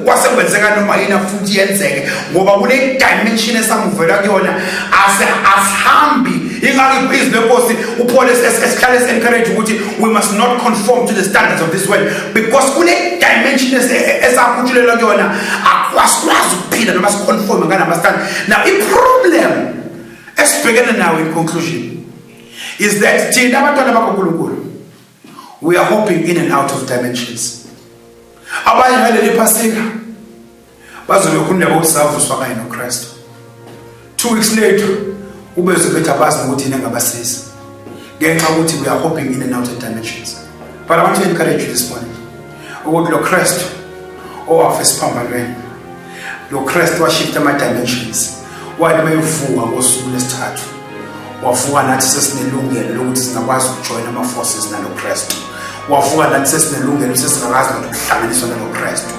kwasekwenzeka noma yini futhi yenzeke, ngoba kule dimension esamuvela kuyona asihambi. Ingakho izwi lenkosi uPaul esihlale esi-encourage ukuthi we must not conform to the standards of this world, because kule dimension esakhutshulelwa kuyona asikwazi ukuphila noma siconforme ngalama standard. Now i-problem esibhekene nawo, in conclusion, is that thina abantwana bakaNkulunkulu, we are hopping in and out of dimensions. Abanye ngaleli Phasika bazobe khululeka ukuthi savuswa kanye noKristu, 2 weeks later ubezwe bethi abazi nokuthi yini engabasiza, ngenxa yokuthi we are hopping in and out of dimensions. But I want to encourage you this morning ukuthi lo Kristu owafa esiphambanweni. Lo Kristu washifta ama dimensions. Wathi mayevuka ngosuku lesithathu, wavuka nathi sesinelungelo lokuthi singakwazi ukujoyina ama forces nalo Kristu. Wavuka nathi sesinelungelo sesingakwazi ukuhlanganiswa nalo Kristu.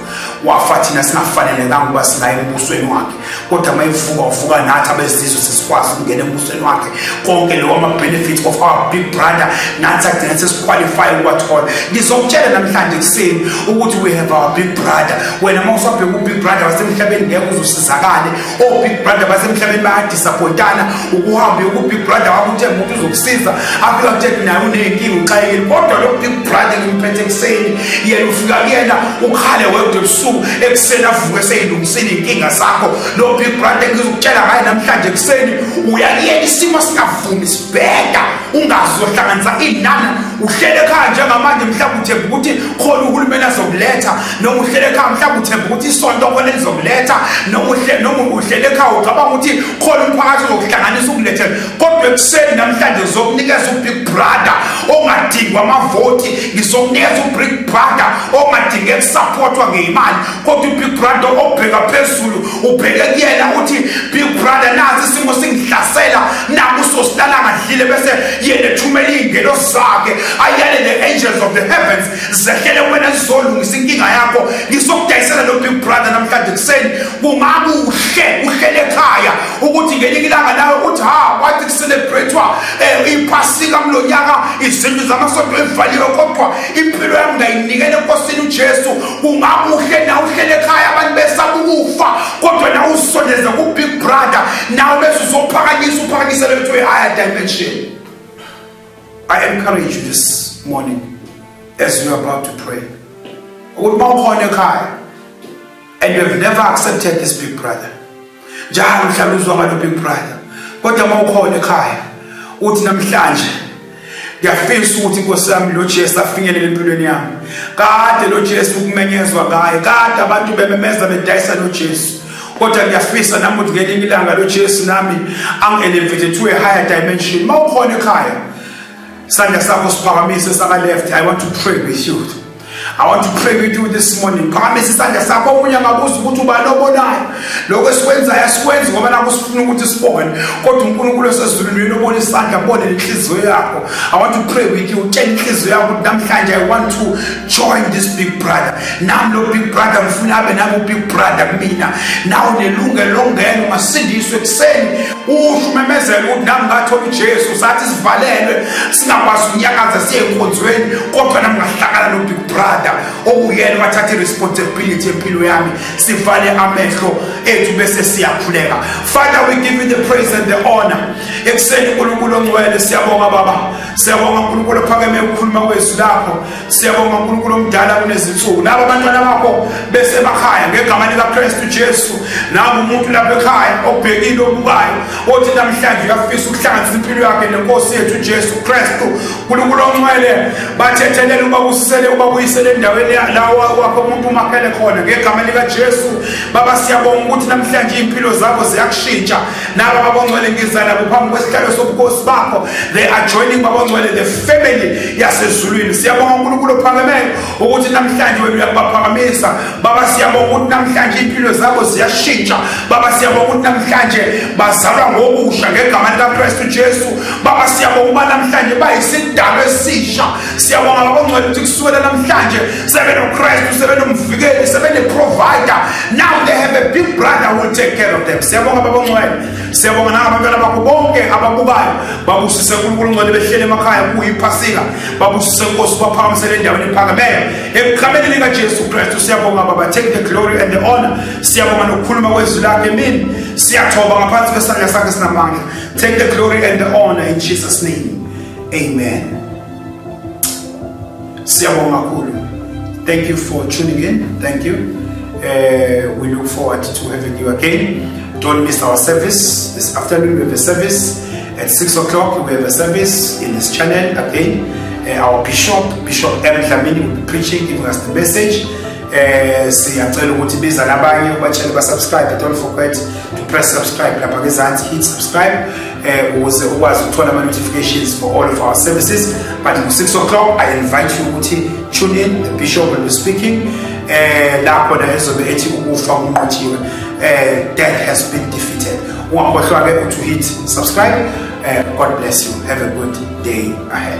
Wafa thina singafanelekanga ukuba singaye embusweni wakhe, kodwa mayevuka wavuka nathi abezizwe sesikwazi ukungena embusweni wakhe. Konke lokho ama-benefits of our big brother nathi agcina sesiqualify ukuwathola. Ngizokutshela namhlanje ekuseni ukuthi we have our big brother. Wena uma usabheka u-big brother wasemhlabeni ngeke uzosizakale. O-big brother basemhlabeni bayadisappointana. Ukuhambe ku-big brother wakho uthemba ukuthi uzokusiza, afika kutshela naye uney'nkinga uxakekile, kodwa lo big brother ngimphethe ekuseni, yena ufika kuyena ukhale wedwa ebusuku, ekuseni avuke seyilungisile iy'nkinga zakho. Lo big brother ngizokutshela ngaye namhlanje ekuseni, uya kuyena isimo singavumi sibheda, ungazi uzohlanganisa inani. Uhlele ekhaya njengamanje, mhlawumbe uthemba ukuthi khona uhulumeni azokuletha, noma uhlele ekhaya mhlawumbe uthemba ukuthi isonto khona lizokuletha, noma uhlele ekhaya ucabanga ukuthi khona umphakathi uzokuhlanganisa ukulethela, kodwa ekuseni namhlanje ngizokunikeza u-big brother ongadingwa amavoti, ngizokunikeza u-big brother ongadingi ukusupportwa ngeyimali, kodwa u-big brother obheka phezulu, ubheke kuyena uthi big brother nazi isimo singihlasela, naku sosilala ngadlile, bese yena ethumela iy'ngelosi zakhe, ayale the angels of the heavens zehlele wena zizolungisa inkinga yakho. Ngizokudayisela lo big brother namhlanje ekuseni. Kungakuhle uhlele ekhaya ukuthi ngelinye ilanga nawe uthi ha kwathi kucelebrate-wa iphasika kulo nyaka, izindlu zamasonto evaliwe, kodwa impilo yami ngayinikela enkosini uJesu. Kungakuhle nawe uhlele ekhaya abantu besaba ukufa, kodwa nawe usondeze ku-big brother, nawe bese uzophakanyisa uphakanyisele to a higher dimension. I encourage you this morning as you are about to pray ukuthi uma ukhona ekhaya and you have never accepted this big brother, njalo uhlala uzwa ngalo big brother, kodwa uma ukhona ekhaya uthi namhlanje ngiyafisa ukuthi inkosi yami lo Jesu afinyelele empilweni yami. Kade lo Jesu ukumenyezwa ngaye, kade abantu bememeza bedayisa lo Jesu, kodwa ngiyafisa nami ukuthi ngelinye ilanga lo Jesu nami angi-elevate to a higher dimension. Uma ukhona ekhaya, sandla sakho siphakamise saka left. I want to pray with you. I want to pray with you this morning. Phakamisa isandla sakho. Omunye angabuza ukuthi ubani obonayo. Lokho esikwenzayo asikwenzi ngoba nakho sifuna ukuthi sibone, kodwa uNkulunkulu osezulwini uyena obona isandla, abone nenhliziyo yakho. I want to pray with you. Utshela inhliziyo yakho ukuthi namhlanje I want to join this big brother. Nami lo big brother ngifuna abe nami u-big brother kumina. Nawe unelungelo lokungena ungasindiswa ekuseni, usho umemezele ukuthi nami ngathola uJesu. Sathi sivalelwe singakwazi ukunyakaza siye enkonzweni, kodwa nami ngahlangana no big brother okuyena wathatha i-responsibility empilo yami. Sivale amehlo ethu bese siyakhuleka. Father, we give you the praise and the honor ekuseni. uNkulunkulu ongcwele, siyabonga Baba, siyabonga uNkulunkulu ophakeme ukukhuluma kwezwi lakho, siyabonga uNkulunkulu omdala kunezinsuku. Laba abantwana bakho besemakhaya, ngegama likaKristu Jesu, nangu umuntu lapha ekhaya obhekile, obukayo, othi namhlanje uyafisa ukuhlanganisa impilo yakhe nenkosi yethu Jesu Kristu. uNkulunkulu ongcwele, bathethelele, ubabusisele, ubabuyisele endaweni la wakho umuntu umakhele khona, ngegama likaJesu. Baba, siyabonga ukuthi namhlanje impilo zabo ziyakushintsha. Naba babongcwele, ngiza nabo phambi kwesihlalo sobukhosi bakho. They are joining, babongcwele, the family yasezulwini. Siyabonga uNkulunkulu ophakemeyo ukuthi namhlanje wena uyakubaphakamisa. Baba, siyabonga ukuthi namhlanje impilo zabo ziyashintsha. Baba, siyabonga ukuthi namhlanje bazalwa ngokusha ngegama likaKristu Jesu. Baba, siyabonga ukuba namhlanje bayisidalwa esisha. Siyabonga babongcwele ukuthi kusukela namhlanje sebenoKristu, sebenomvikeli, sebene-provider. Now they have a big brother who will take care of them. Siyabonga babongcwele, siyabonga nangabantwana bakho bonke ababukayo. Babusise uNkulunkulu ongcwele, behlele emakhaya kuyiphasika. Babusise Nkosi, baphakamisele endaweni ephakemeyo egameni likaJesu Kristu. Siyabonga Baba, take the glory and the honor. Siyabonga nokukhuluma kwezwi lakhe emini. Siyathoba ngaphansi kwesandla sakhe sinamandla. Take the glory and the honor in Jesus' name, amen. Siyabonga kakhulu. Thank you for tuning in. Thank you. We look forward to having you again. Don't miss our service this afternoon. We have a service at 6 o'clock. We have a service in this channel again. Our bishop, Bishop M Dlamini, will be preaching, giving us the message. Siyacela ukuthi biza nabanye, ubatshele ba-subscribe. Don't forget to Press subscribe lapha ngezansi, hit subscribe ukuze ukwazi ukuthola ama notifications for all of our services. But ngo 6 o'clock I invite you ukuthi tune in, the bishop will be speaking la khona ezobe ethi ukufa kunqotshiwe, death has been defeated. Ungakhohlwa ke to hit subscribe. God bless you, have a good day ahead.